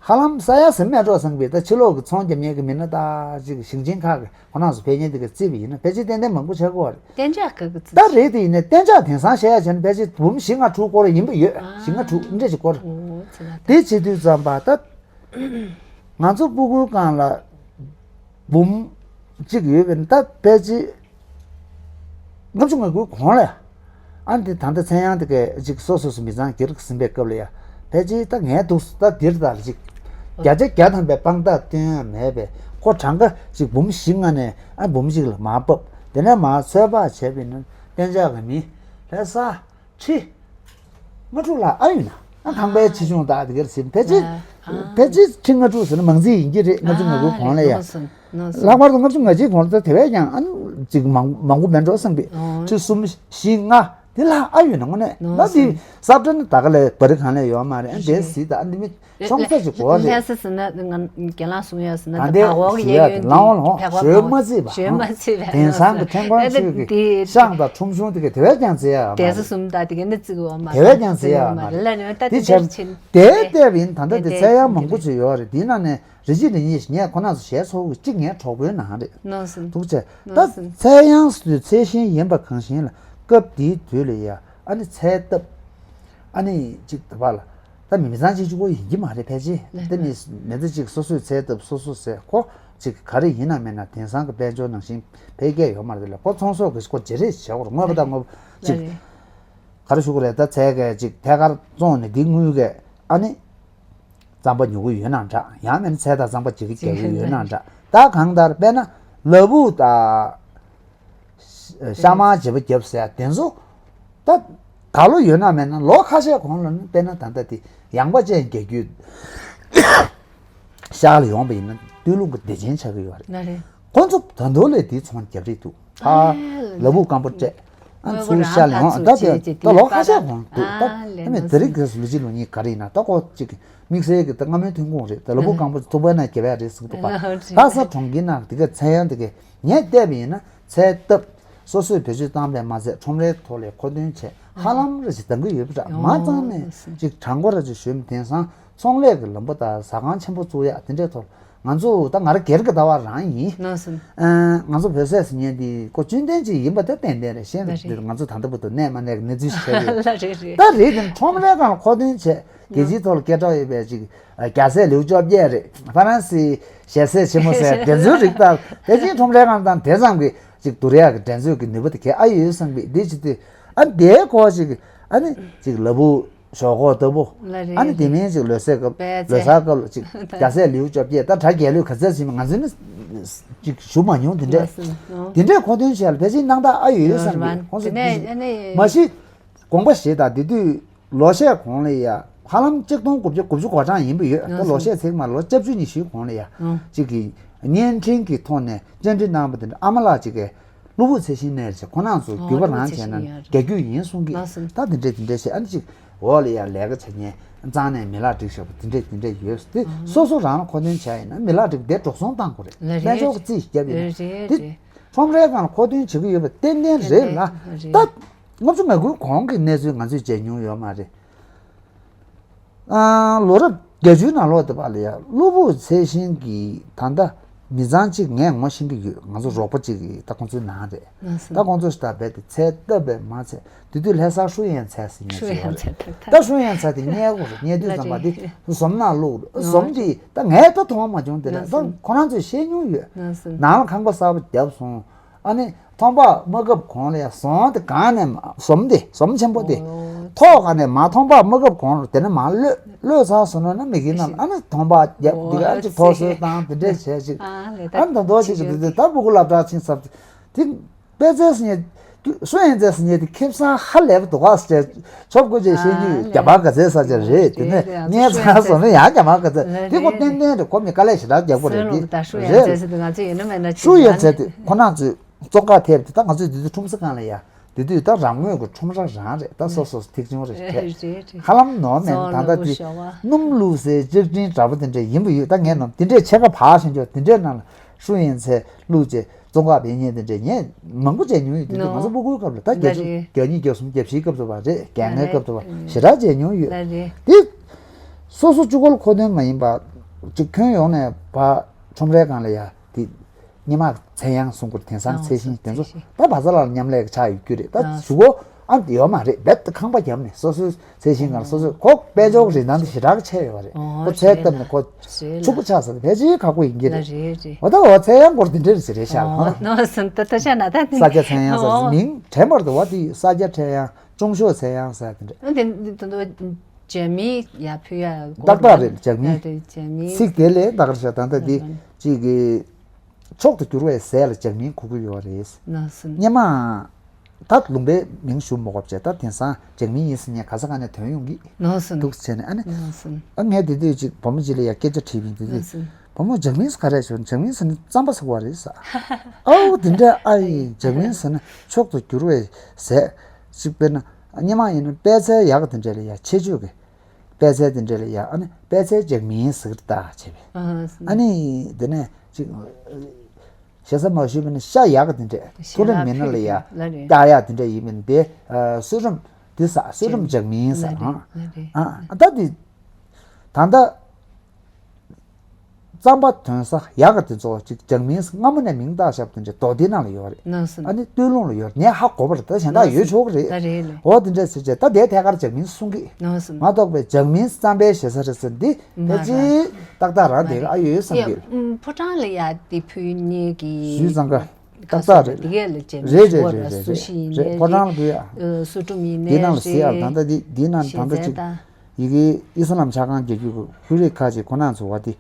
ཧ་ལམ་ས་ཡ་ཟིན་མེད་འགྲོ་སོང་པས། ད་ཕྱི་ལོགས་ཀྱི་ཚོང་རྒྱབ་མཁན་གྱི་མི་སྣ་ད་ཅིག་ཞིང་ཆེན་ཁག་གི་ཁོ་རང་ཚོ་ཕེབས་མཁན་དེ་ག་བརྩིས་པ་ཡིན་ན་ཕལ་ཆེར་ཏན་ཏན་མང་པོ་ཆགས་ཀྱི་ཡོད་རེད། གཏན་འཇགས་ག་གི་ད་རེད། དེ་ཡིན་ནའི་གཏན་འཇགས་དེང་སང་བཤད་ཡ་བྱས་ན་ཕལ་ཆེར་འབུམ་བཞི་ལྔ་དྲུག་སྐོར་ཡིན་པ་ཡོད། བཞི་ལྔ་དྲུག་འདྲ་ཞིག་སྐོར། འོ་ཙི་ལ་ད། དེ་བྱེད་དུས་ཙམ་པ་ད། ང་ཚོ་སྤུ་གུའི་སྒང་ལ་འབུམ་གཅིག་ཡོད་པས་ན་ད་ཕལ་ཆེར་ལྔ་བཅུ་ང་དགུའི་གོང་ལ་ཡ། ཨ་འདི་ད་ལྟ་ཚད་ཡང་དེ་གའི་ཅིག་སོ་སོ་སོ་མི་ཚང་སྒེར་ཟིན་པའི་སྐབས་ལ་ཡ། ཕལ་ཆེར་ད་ངའི་འདུག་ད་འདིར་ད་ལ་ཅིག་བརྒྱ་ཆ་བརྒྱ་ཐམ་པའི་དཔང་རྟགས་སྟོན་ཡ་མེད་པས་ཁོ་གྲངས་ཀ་ཅིག་འབུམ་བཞི་ལྔ་ནས་ཨ་འབུམ་གཅིག་ལ་མར་བབས། དེ་ནས་མར་ཚོད་དཔག་བྱས་པས་ན་གཏན་འཇགས་ཀྱི་མི་ལྷ་ས། ཁྲི་ལྔ་དྲུག་ལྷག་ཨ་ཡོད་ན། ཨ་ཁང་པའི་ཆེ་ཆུང་དག་དེ་གར་ཟིན་ཕལ་ཆེར། ཨ། ཕལ་ཆེར་ཁྲི་ལྔ་དྲུག་ཟེར་ན་མང་ཚིག་ཡིན་གྱི་རེད། ལྔ་བཅུ་ང་དགུའི་གོང་ལ་ཡ། ལྷག་པར་དུ་ལྔ་བཅུ་ང་གཅིག་གོང་ལ་ད་དེ་བས་ཀྱང་ཨ་ཅིག་མང་མང་པོ་མེད་འགྲོ་བསམ་པས། ཁྲི་གསུམ་བཞི་ལྔ་དེ་ལྷག་ཨ་ཡོད་ན་དངོས་གནས་ན་དེ་སབ་ཏྲ་ནི་ད་ག་ལས་བ་རི་གང་ལས་ཡོད་མ་རེད། ཨ་འདྲའི་ཟིན་ད་ཨ་འདི་མི། ཆུང་ཚ་ཅིག་གོ་རེད། ལྷ་ས་ཟེར་ན་ང་རྒན་ལགས་གསུང་ཡ་ཟེར་ན་ད་ད་བག་ཞུ་ཡ་གཡས་གཡོན་ལང་བ་ལང་བ་ཞོལ་མ་བརྩིས་པ། ཞོལ་མ་བརྩིས་པ་དེང་སང་གི་ཁྲེང་ཀོན་ཆུས་ཀྱི་ཤང་དང་ཁྲོམ་གཞུང་དེ་ག་དེ་བས་ཀྱང་བརྩི་ཡ་མ་རེད། གསུམ་ད་དེ་ག་ནི་བརྩི་གི་ཡོད་མ་རེད། དེ་བས་ཀྱང་བརྩི་ཡ་མ་རེད། ལ་ནི་ད་དེ་ཆེར་དེ་བལྟས་པ་ཡིན་ད་ལྟ་དེ་བརྩི་ཡ་མང་པོ་ཅིག་ཡོད་རེད། དེའི་ནང་ནས་རི་ཅི་རི་ཉིས་ངས་ཁོ་ན་ཚོ་ཞལ་ཚོགས་ཀྱི་གཅིག་ངའི་གྲོགས་པོའི་ནང་རེད། འདུག་ཅེ་ད་ཚད་ཡངས་སུ་ཚད་ཤིང་ཡིན་པ་གང་ཞིག་ལ་སྐབས་དེའི་དུས་ལ་ཡ་ཨ་ནི་ཚད་བཏབ། ཨ་ནི་གཅིག་དེ་བ་ལ། ད་མི་མི་ཚང་གཅིག་གཅིག་པོ་ཡིན་གྱི་མ་རེད་ཕལ་ཆེར། དེ་མི་མི་ཚེ་གཅིག་སོ་སོའི་ཚད་ཐུབ་སོ་སོ་ཟེར་ཁོ་གཅིག་ག་རེ་ཡིན་ན་མིན་ན་དེང་སང་གི་དཔལ་འབྱོར་ནང་བཞིན་འཕེལ་རྒྱས་ཡོད་མ་རེད་ལ་ཁོ་ཚོང་ཟོག་གི་ཁོ་བརྗེ་རེས་བྱེད་དགོས་རེད། དངོས་པོ་དང་དངོས་པོ་གཅིག་ག་རེ་ཞུ་དགོས་རེད། ད་ཚད་གས་གཅིག་ཐད་ཀར་བཙོང་ནས་འདི་དངུལ་གས་ཨ་ནི་རྩམ་པ་ཉོ་གི་ཡོད་ན་འདྲ། ཡང་མིན་ཚད་དང་རྩམ་པ་བརྗེ་གི་རྒྱག་གི་ཡོད་ན་འདྲ། ད་གང་ལྟར་དཔེར་ན་ལ་ཕུག་དང་། ཤ་མང་བརྗེ་པོ་བརྒྱབ་ཟེར་ཡ་དེ་ཚོ་ད་ད་ལོ་ཡོད་ན་མེད་ན་ལོ་ཁ་ཤས་གོང་ལ་ནི་དཔེར་ན་ད་ལྟ་དེ་ཡངས་པ་ཅན་རྒྱག་རྒྱུ་ཤར་ལ་ཡོང་པ་ཡིན་ན་སྟོད་ལུང་གི་བདེ་ཆེན་ཆགས་ཀྱི་ཡོད་རེད། ལ་རེད། ཁོང་ཚོ་ད་དུང་ལས་དེའི་ཚོང་རྒྱབ་རེས་འདུག་ཕ། ལ་ཕུག་སྐམ་པོ་སྤྲད། ཨ་ཚུར་ཤར་ལ་ཡོང་ད་དེ་ད་ལོ་ཁ་ཤས་གོང་འདུག་ད་ཨ་མི་དེ་རིགས་གས་ལོ་གཅིག་ལོ་གཉིས་ག་རེ་ཡིན་ན་ད་ཁོ་གཅིག་དམིགས་བསལ་གྱི་ད་སྔ་མོའི་ཐོན་ཁུངས་རེད། ད་ལ་ཕུག་སྐམ་པོ་ཐུག་པ་ན་རྒྱབ་ཡ་རེད་ཟེར་གི་འདུག་ག་ད་ས་གྲོང་ཁྱེར་ནང་དེ་གས་ཚད་ཡང་དེ་གས་ངས་བལྟས་པ་ཡིན་ན། ཚད་བཏབ། སོ་སོས་བེད་སྤྱོད་བཏང་པས་མ་ཚད་ཁྲོམ་རའི་ཐོག་ལས་མཁོ་འདོན་བྱས་ཧ་ལམ་རེ་ཞིག་འདང་གི་ཡོད་པ་འདྲ། མ་ཙང་ནས་ཅིག་གྲང་མགོ་ར་ཅིག་ཞོན་དེང་སང་ཚོང་ལས་ཀྱི་ལམ་བུ་དང་ཟ་ཁང་ཆེན་པོ་བཙུགས་ཡག་དེ་འདྲའི་ཐོག་ང་ཚོ་ད་ང་རང་སྒེར་གྱི་ལྟ་བ་རང་ཡིན། ང་ཚོ་བོད་ཟས་ཟེར་མཁན་འདི་ཀོ་བཅུད་ལྡན་ཅིག་ཡིན་པ་དེ་ཏན་ཏན་རེད། ཤེས་རེད། འདིར་ང་ཚོ་ད་ལྟ་བར་དུ་གནས་མ་གནས་ཀྱི་གནས་ཚུལ་ཞིག་ཆགས་ཡོད། ད་རེད་དེ་ཁྲོམ་རའི་སྒང་ལ་མཁོ་འདོན་བྱས་རྒྱལ་སྤྱིའི་ཐོག་ལ་སྐད་གྲགས་ཡོད་པའི་ཅིག་རྒྱ་ཟས་ལེའུ་བཅོ་བརྒྱད་རེད། ཧྥ་རན་སིའི་ཞལ་ཟས་ཆེན་མོ་ཟེར་དེ་ཚོའི་རིགས་དང་དེ་བཞིན་ཁྲོམ་རའི་སྒང་དང་དེ་ཙམ་གྱི་ཅིག་བསྡུར་ཡག་གི་འགྲན་རྩོད་ཀྱི་ནུས་པ་དེ་གས་ཨ་ཡོད་བསམ་གི་འདི་ཅི་སྟེ་ཨ་འདའི་སྐོར་ཅིག་ཨ་ནི་ཅིག་ལ་ཕུག་ཞོག་ཁོག་ལྟ་བུ་ལ་རེད། ཨ་ནི་དེ་མིན་ཅིག་ལོ་སའི་སྐབས་པད་ལོ་ཚལ་གསར་སྐབས་ལ་ཅིག་རྒྱ་ཟས་ལེའུ་བཅོ་བརྒྱད་ད་གྲ་རྒྱས་ལོས་ག་ཚད་ཟིན་ང་ཚོ་ནི་ཅིག་ཞུ་མ་མྱོང་། དེ་འདྲས་དེ་འདྲས་མཁོ་འདོན་བྱས་ལ་ཕལ་ཆེར་སྣང་དག་ཨ་ཡོད་ཡོད་བསམ་གི་ཁོང་ཚོ་མ་གཞི་དགོངས་པ་བཞེས་དང་དེ་དུས། ལོ་ཤས་གོང་ལ་ཡ་ཧ་ལམ་གཅིག་སྟོང་དགུ་བརྒྱ་དགུ་བཅུ་གོ་གྲངས་ཡིན་པ་ཡོད། ད་ལོ་ཤས་ཚིག་མ་ལོ་བཅུ་བཅུ་ཉི་ཤུའི་གོང་ལ་ཡ་གཅིག་གི་བརྙན་འཕྲིན་གྱི་ཐོག་ནས་བཅར་འདྲི་གནང་བ་དེ་འདྲ་ཨ་མ་ལགས་གཅིག་གིས་ལུ་བུ་ཚེ་ཤིང་ནས་ཟེར་ཁོ་རང་ཚོ་རྒྱུད་པ་རང་བྱས་ན་རྒྱ་རྒྱུད་ཡིན་གསུང་གི། ད་དེ་འདྲས་དེ་འདྲས་བྱས་ཨ་ནི་གཅིག་འོག་ལ་ཡ་ལས་ཀ་བྱེད་མཁན་གཙང་ནས་མི་ལག་སྒྲིག་ཤོག་པ་དེ་འདྲས་དེ་འདྲས་ཡོད་དེ་སོ་སོ་རང་ལ་མཁོ་འདོན་བྱས་ཡིན་ན་མི་ལག་སྒྲིག་དེ་འགྲོ་སོང་བཏང་དགོས་རེད། དཔལ་འབྱོར་གྱི་རྩིས་བརྒྱབ་ཡིན་ན་དེ་ཁྲོམ་རའི་སྒང་ལ་མཁོ་འདོན་བྱེད་ཀྱི་ཡོད་པ་ཏན་ཏན་རེད་ལ་ད། ལྔ་བཅུ་ང་དགུའི་གོང་གི་གནས་ཚུལ་ང་ཚོས་མཇལ་མྱོང་ཡོད་མ་རེད། ཨ་ལོ་རབས་བརྒྱད་ཅུའི་ནང་ལོགས་དེ་བར་ལ་ཡ་ལུ་བུ་ཚེ་ཤིང་གི་ད་ལྟ་མི་ཚང་གཅིག་ངས་ངོ་ཤེས་ཀྱི་ཡོད། ང་ཚོ་རོགས་པ་གཅིག་གི་ད་ཁོང་ཚོའི་ནང་རེད། ད་ཁོང་ཚོ་ཞིག་ད་རྦད་དེ་ཚལ་བཏབ་པས་མ་ཚད་དེ་དུས་ལྷ་སར་ཧྲུའུ་ཡན་ཚལ་ཟེར་མཁན་ཞིག་ཡོད་རེད། ད་ཧྲུའུ་ཡན་ཚལ་དེ་རྙེད་དགོས་རེད། རྙེད་དུས་ཙམ་པ་དེ་ཟོམ་ནང་བླུགས་རེད། ཟོམ་དེ་ད་ངས་ད་མཐོང་མ་བྱུང་། དེ་ལས་ད་ཁོ་རང་ཚོས་བཤད་མྱོང་ཡོད། ནང་ལ་ཁང་པ་གསར་པ་བརྒྱབ་སོང་། ཨ་ནི་ཐོམ་པ་མ་བཀབ་གོང་ལ་ཡ་ཟོམ་དེ་གང་ནས་ཟོམ་དེ་ཟོམ་ཆེན་པོ་དེ་ཐོག་ག་ནས་མ་ཐོམ་པ་མ་བཀབ་གོང་ལ་དེ་ནས་མ་གློད་གློད་ཚར་སོང་ན་ན་མི་གི་ན་ཨ་ནི་ཐོམ་པ་རྒྱབ་འདི་ག་ཅིག་ཐོག་སོས་བཏང་དེ་འདྲས་བྱས་ཅིག་ཨ་ནི་ད་མདོག་མདོག་ཅིག་གི་དེ་ད་སྤུ་གུ་སློབ་གྲྭ་ཕྱིན་ཚར་དེ་དཔེ་ཚལ་སི་ཉེ་སུ་ཡན་ཚལ་སི་ཉེ་དེ་ཁེབས་སང་ཧ་ལས་པ་འདུག་ག་ཟེར་ཆོབ་ཀོ་ཅེས་བཤད་རྒྱུ་རྒྱ་མ་ག་ཚལ་ས་ཆ་རེད། དེ་ནས་ངས་ཚང་སོང་ན་ཡང་རྒྱ་མ་ག་ཚལ་དེ་ཁོ་ཏན་ཏན་རེད། ཁོ་མི་དཀའ་ལས་ཞེ་དྲག་རྒྱག་གོ་རེད། དེ་རེད། ཧྲུའུ་ཡན་ཚལ་སི་དེ་ང་ཚོ་ཡིན་ན་མེད་ན་ཧྲུའུ་ཡན་ཚལ་དེ་ཁོ་ན་ཚོས། བཙོང་ཁ་ཐེབས་དེ་ད་ང་ཚོས་དེ་དུས་ཁྲོམ་ས་སྒང་ལ་ཡ་དེ་དུས་ད་རང་མོས་ཀྱི་ཁྲོམ་ར་རང་རེད། ད་སོ་སོ་ཐིག་ཆུང་རེ་རེད། ཧ་ལམ་ནོར་མེད་ད་ལྟ་དེ་སྣུམ་བླུགས་སའི་ལྕགས་ཀྲིན་འདྲ་པོ་དེ་འདྲ་ཡིན་པ་ཡོད། ད་ངས་ནོར་དེ་འདྲས་ཕྱེད་ཀ་བག་ཤིང་ཅོག་དེ་འདྲས་ནང་ལ་ཧྲུའུ་ཡན་ཚལ་བླུགས་རྗེས་བཙོང་ཁ་བེད་ཉེས་དེ་འདྲས་ངས་མང་པོ་བྱས་མྱོང་ཡོད། དེ་དུས་ང་ཚོ་སྤུ་གུའི་སྐབས་ལ་ད་བརྒྱད་ཅུ་གྱ་གཉིས་གྱ་གསུམ་གྱ་བཞིའི་སྐབས་སུ་བ་རེད། གྱ་ལྔའི་སྐབས་སུ་བ་ཞེ་དྲག་བྱས་མྱོང་ཡོད། དེ་སོ་སོ་གཅིག་པོ་ལ་མཁོ་འདོན་མ་ཡིན་པ། ཅིག་ཁྱོན་ཡོངས་ནས་བ་ཁྲོམ་རའི་སྒང་ལ་ཡ་དེ་སྔོན་མ་ཚལ་ཡང་གསུང་གི་རེད། དེང་སང་ཨ་ཚལ་ཤིང་དེ་ཚོ་ཚལ་ཤིང་ད་བ་ཛ་ལ་མཉམ་ལས་ཀྱི་ཆགས་ཡོད་རྒྱུ་རེད། ད་ཨ་གཞུག་གུ་ཨ་ཡོད་མ་རེད། རྦད་དེ་ཁང་པ་བརྒྱབ་ནས་སོ་སོའི་ཚལ་ཤིང་སྒང་ལ་སོ་སོས་ཁོ་དཔལ་འབྱོར་གྱི་རིན་ཐང་དེ་ཞེ་དྲག་ཆེ་ཡོད་པ་རེད། ཨོ་ཁོ་ཚལ་རེད་བཏབ་ལ་ནས་ཁོ་རེད་ལ་ཕྱུག་པོ་ཆགས་ས་དེ་ཕལ་ཆེར་ཁག་པོ་ཡིན་གྱི་ལ་རེད། རེད་རེད། འོ་ད་འོ་ཚལ་ཡང་སྐོར་དེ་འདྲ་རེད་ཟེར་རེད་ཤག་ཨོ་ནོར་སོང་། ད་ད་ཆ་ན་ད་དེ་ས་སྐྱ་ཚལ་ཡང་ཟེར་ཨོ་མིང་དྲན་པར་འདུག་བ། དེ་ས་སྐྱ་ཚལ་ཡང་ཅུང་ཤོས་ཚལ་ཡང་ཟེར་དེ་འདྲ། ཨ་དེ་དེ་དེ་འདྲ་ཇག་མིན་ཡར་ཕུལ་ཡ་ཏག་ཏག་རེད། ཇག་མིན། ཨ་རེད། ཇག་མིན། ཚིག་དེ་ལས་ད་གར་བྱས་ད་ལྟ་འདི་ཨ་གཅིག་གི་མཆོག་ཏུ་གྱུར་བའི་ཟས་ལ་ཇག་མིན་གོ་གི་ཡོད་རེད། ནོར་སོང་། སྔོན་མ་ད་ལུང་པའི་མིང་ཞུ་མ་དགོས་བྱས་ད་དེང་སང་ཇག་མིན་ཡིན་ཟེར་ནས་ག་ས་ག་ནས་ཐོན་ཡོང་གི་ནོར་སོང་། འདུག་བྱས་ནས་ཨ་ནི་ནོར་སོང་། ཨ་ངས་དེ་དུས་ཅིག་བུ་མོ་གཅིག་ལ་ཡ་སྐད་ཆ་དྲིས་པ་ཡིན། དེ་དུས་ནོར་སོང་། བུ་མོ་ཇག་མིན་ཟེར་ག་རེ་ཞུ། ཇག་མིན་ཟེར་ན་རྩམ་པ་ཟེར་བ་རེད་ཟེར། ཨའོ་དེ་འདྲ་ཨ་ཡིན། ཇག་མིན་ཟེར་ན་མཆོག་ཏུ་གྱུར་བའི་ཟས་ཅིག་དཔེར་ན་སྔོན་མ་ཡིན་ན་པད་ཚལ་ཡག་ག་དེ་འདྲ་ལ་ཡ་ཆེ་ཆོས་ཀྱི་པད་ཚལ་དེ་འདྲ་ལ་ཡ་ཨ་ནི་པད་ཚལ་ཇག་མིན་ཟེར་གི་རེད་ད་བྱས་པས། ཨ་ནི་དེ་ནས་ཅིག་ཞེ་ས་མ་ཞུས་པ་ནི་ཤ་ཡག་ག་དེ་འདྲ་མཐོ་རིམ་མི་སྣ་ལ་ཡ་ལྟ་ཡག་དེ་འདྲ་ཡིན་པ་ནི་དེ་གསོན་རིམ་དེ་ཟ་གསོན་རིམ་ཇག་མིན་ཟ། ཨ་ད་དེ་ད་ལྟ་རྩམ་པ་ཐོན་ས་ཡག་ག་དེ་ཚོ་ཅིག་ཇག་མིན་སྔ་མོ་ནས་མིང་བཏགས་བཞག་པ་དེ་འདྲ་རྡོ་སྡེ་ནང་ལ་ཡོད་རེད། ནོར་སོང་། ཨ་ནི་སྟོད་ལུང་ལ་ཡོད་རེད། ངས་ཧ་གོ་བ་རེད། ད་གཞན་དག་ཡོད་ཆོག་གི་རེད། ད་རེད་ལེ། འོ་དེ་འདྲ་ཟེར་བྱས་ད་དེ་ཐད་ཀར་ཇག་མིན་གསུང་གི་ནོར་སོང་། མ་གཏོགས་པའི་ཇག་མིན་རྩམ་པའི་ཞེ་ས་རེད་ཟེར་འདི་ཕལ་ཆེར་ཏག་ཏག་རང་དེ་ག་ཨ་ཡོད་བསམ་གི། ཕོ་བྲང་ལ་ཡ་དེ་ཕུལ་ཉེ་གི་ཞུས་ཙང་ཀ་ཏག་ཏག་རེད། དེ་གས་ལ་ཇག་མིན་རེད་རེད་ཞུ་བ་རེད། རེད་སུ་རེད་ཤི་ཡིན་རེད། ནའི་ཕོ་བྲང་ལ་ཕུལ་ཡ་སུ་ཀྲུམ་ཡིན་དེ་ནང་ལ་ནའི་ཟེར་ཡ་རེད། ད་ལྟ་དེ་དེ་ནང་ད་ལྟ་ཅིག་ད། ཡི་གེ་ཨི་སི་ལམ་ཆ་ཚང་རྒྱལ་རྒྱུད་ཀྱི་ཧུ་རི་ཁ་ཅིག་ཁོ་ན་ཚོ་བ་དེ་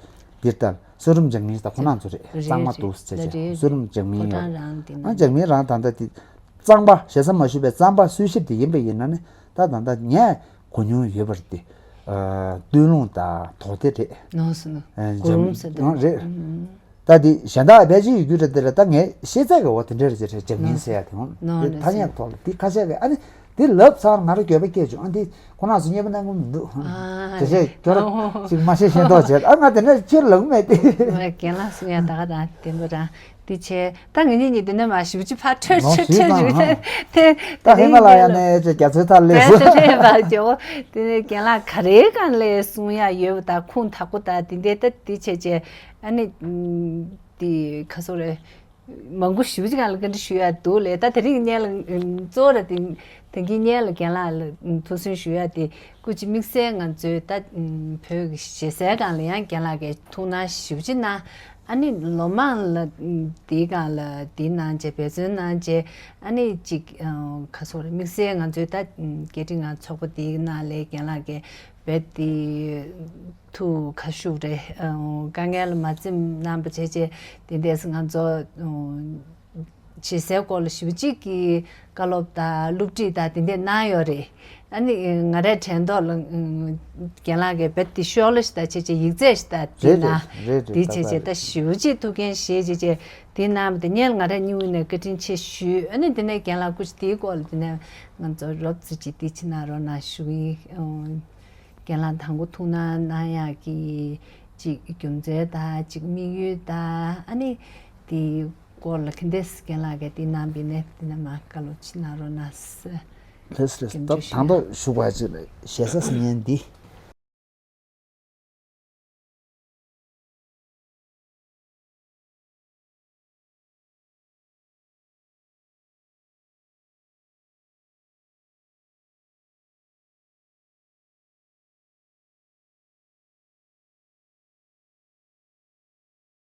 འདིར་ལྟར་གསོན་རིམ་ཇག་མིན་ད་ཁོ་ན་ཚོ་རེད། རེད་གཙང་མ་རེད། འདུག་ཟེར་ལ་བྱས་རེད་གསོན་རིམ་ཇག་མིན་ཡོད་རེད། ཨ་ཇག་མིན་རང་ད་ལྟ་དེ་གཙང་པ་ཞེ་ས་མ་ཞུས་པའི་གཙང་པ་སུ་ཤི་དེ་ཡིན་པ་ཡིན་ན་ནི་ད་ད་ལྟ་ངས་གོ་མྱོང་ཡོད་པ་རེད་དེ། སྟོད་ལུང་དང་དོག་སྡེ་རེད། ནོར་སོང་། གུ་རུམ་ཟེར་དུས་རེད། ད་འདི་གཞན་དག་བེད་སྤྱོད་ཡོད་རྒྱུ་རེད། དེ་ལ་ད་ངས་ཤེས་ཚད་ཀྱི་འོ་དེ་འདྲ་རེད་ཅེས་རེད། ཇག་མིན་ཟེར་ཡ་དེ་འོང་དེ་ཐ་སྙད་ཐོག་ལ་དེ་ཁ་ཤས་ཀྱིས་ཨ་ནི་དེ་ལབ་ཚར་ང་རང་འགྱོད་པ་སྐྱེས་བྱུང་། ཨ་འདི་ཁོ་རང་ཚོ་མཉེས་པོ་གནང་གི་མི་འདུག་དེ་བྱས་ཁྱོད་རང་ཅིག་མ་ཤེས་ཤེས་མདོག་བྱས། ཨ་ང་དེ་འདྲ་ཁྱེད་ལབ་མེད་དེ། རྒན་ལགས་གསུང་ཡ་ད་ག་རང་བདེན་པ་རང་དེ་བྱས་ད་ངེད་གཉིས་གཉིས་དེ་འདྲ་མ་ཞིབ་ཅིག་ཕར་འཕྲོས་ནོ་འཕྲོས་ཞིག་འཕྲོས་ད་ཞིག་ཧ་དེ་ད་དེ་ཧི་མ་ལ་ཡ་ནས་ཅིག་རྒྱ་མཚོའི་མཐའ་སླེབས་སོང་། དེ་ནས་རྒན་ལགས་ག་རེའི་སྒང་ལས་གསུང་ཡ་ཡོད་པ་ད་ཁུངས་དག་པོ་ད་དེ་འདྲའི་ད་དེ་བྱས་བྱས། ཨ་ནི། དེ་ཁ་སོ་རེ། མང་པོ་ཞེ་པོ་ཅིག་སྒང་ལ་བཀའ་འདྲི་ཞུ་ཡ་འདུག་ལས་ད་དེ་རིང་སྔོན་ལ་གཙོ་བོ་ར་དེ་དེང་གི་སྔོན་ལ་རྒན་ལགས་ལ་ཐུགས་སུན་ཞུ་ཡ་དེ་སྐུ་མཁྱེན་དམིགས་བསལ་ང་ཚོའི་ད་བོད་ཀྱི་ཞེ་སའི་སྒང་ལ་ཡང་རྒན་ལགས་ཀྱིས་ཐུགས་སྣང་ཞེ་པོ་ཅིག་གནང་། ཨ་ནི་ལོ་མང་ལ་དེའི་སྒང་ལ་དེ་གནང་བྱས་འབད་བརྩོན་གནང་བྱས་ཨ་ནི་ཅིག་ཁ་སོ་རེ་དམིགས་བསལ་ང་ཚོའི་ད་རྒྱལ་སྤྱིའི་ང་ཚོགས་པ་དེའི་ནང་ལ་རྒན་ལགས་ཀྱིས་རྦད་དེ། ཐུགས་ཁ་ཤུགས་རེད། དཀའ་ངལ་མ་འཛེམས་གནང་བ་བྱས་རྗེས་དེ་འདྲས་ང་ཚོ་ཞེ་སའི་སྐོར་ལ་ཞེ་པོ་ཅིག་གི་བཀའ་སློབ་དང་སློབ་ཁྲིད་དང་དེ་འདྲས་གནང་ཡོད་རེད། ཨ་ནི་ང་རའི་དྲན་ཐོག་ལ་རྒན་ལགས་ཀྱིས་རྦད་དེ་ཤོག་ལྷེ་ཞིག་དང་བྱས་རྗེས་ཡིག་ཚད་ཞིག་དང་དེ་རེད་གནང་རེད་རེད་དེ་བྱས་རྗེས་ད་ཞེ་པོ་ཅིག་ཐུགས་འགན་བཞེས་བྱས་རྗེས་དེ་གནང་བ་དེ་སྔོན་ལ་ང་རའི་སྙིང་དབུས་ནས་བཀའ་དྲིན་ཆེ་ཞུས། ཨ་ནི་དེ་ནས་རྒན་ལགས་སྐུ་མཁྱེན་དེའི་སྐོར་ལ་དེ་ནས་ང་ཚོ་རོབ་ཙམ་ཅིག་དེ་ཕྱི་ནང་རོགས་གནང་ཞུ་གི་ཡིན། རྒན་ལགས་དང་པོ་ཐུགས་སྣང་གནང་ཡག་གི་ཅིག་རྒྱུ་མཚན་དང་ཅིག་དམིགས་ཡུལ་དང་ཨ་ནི་དེའི་སྐོར་ལ་ག་འདྲས་རྒན་ལགས་ཀྱིས་དེ་གནང་བ་ཡིན་ན་དེ་ནས་མར་བཀའ་སློབ་ཅིག་གནང་རོགས་གནང་ཟེར། ལགས་སོ་ལགས་སོ། ད་དང་པོ་ཞུ་དགོས་ཅིག་ཞེ་ས་ཟེར་མཁན་འདི་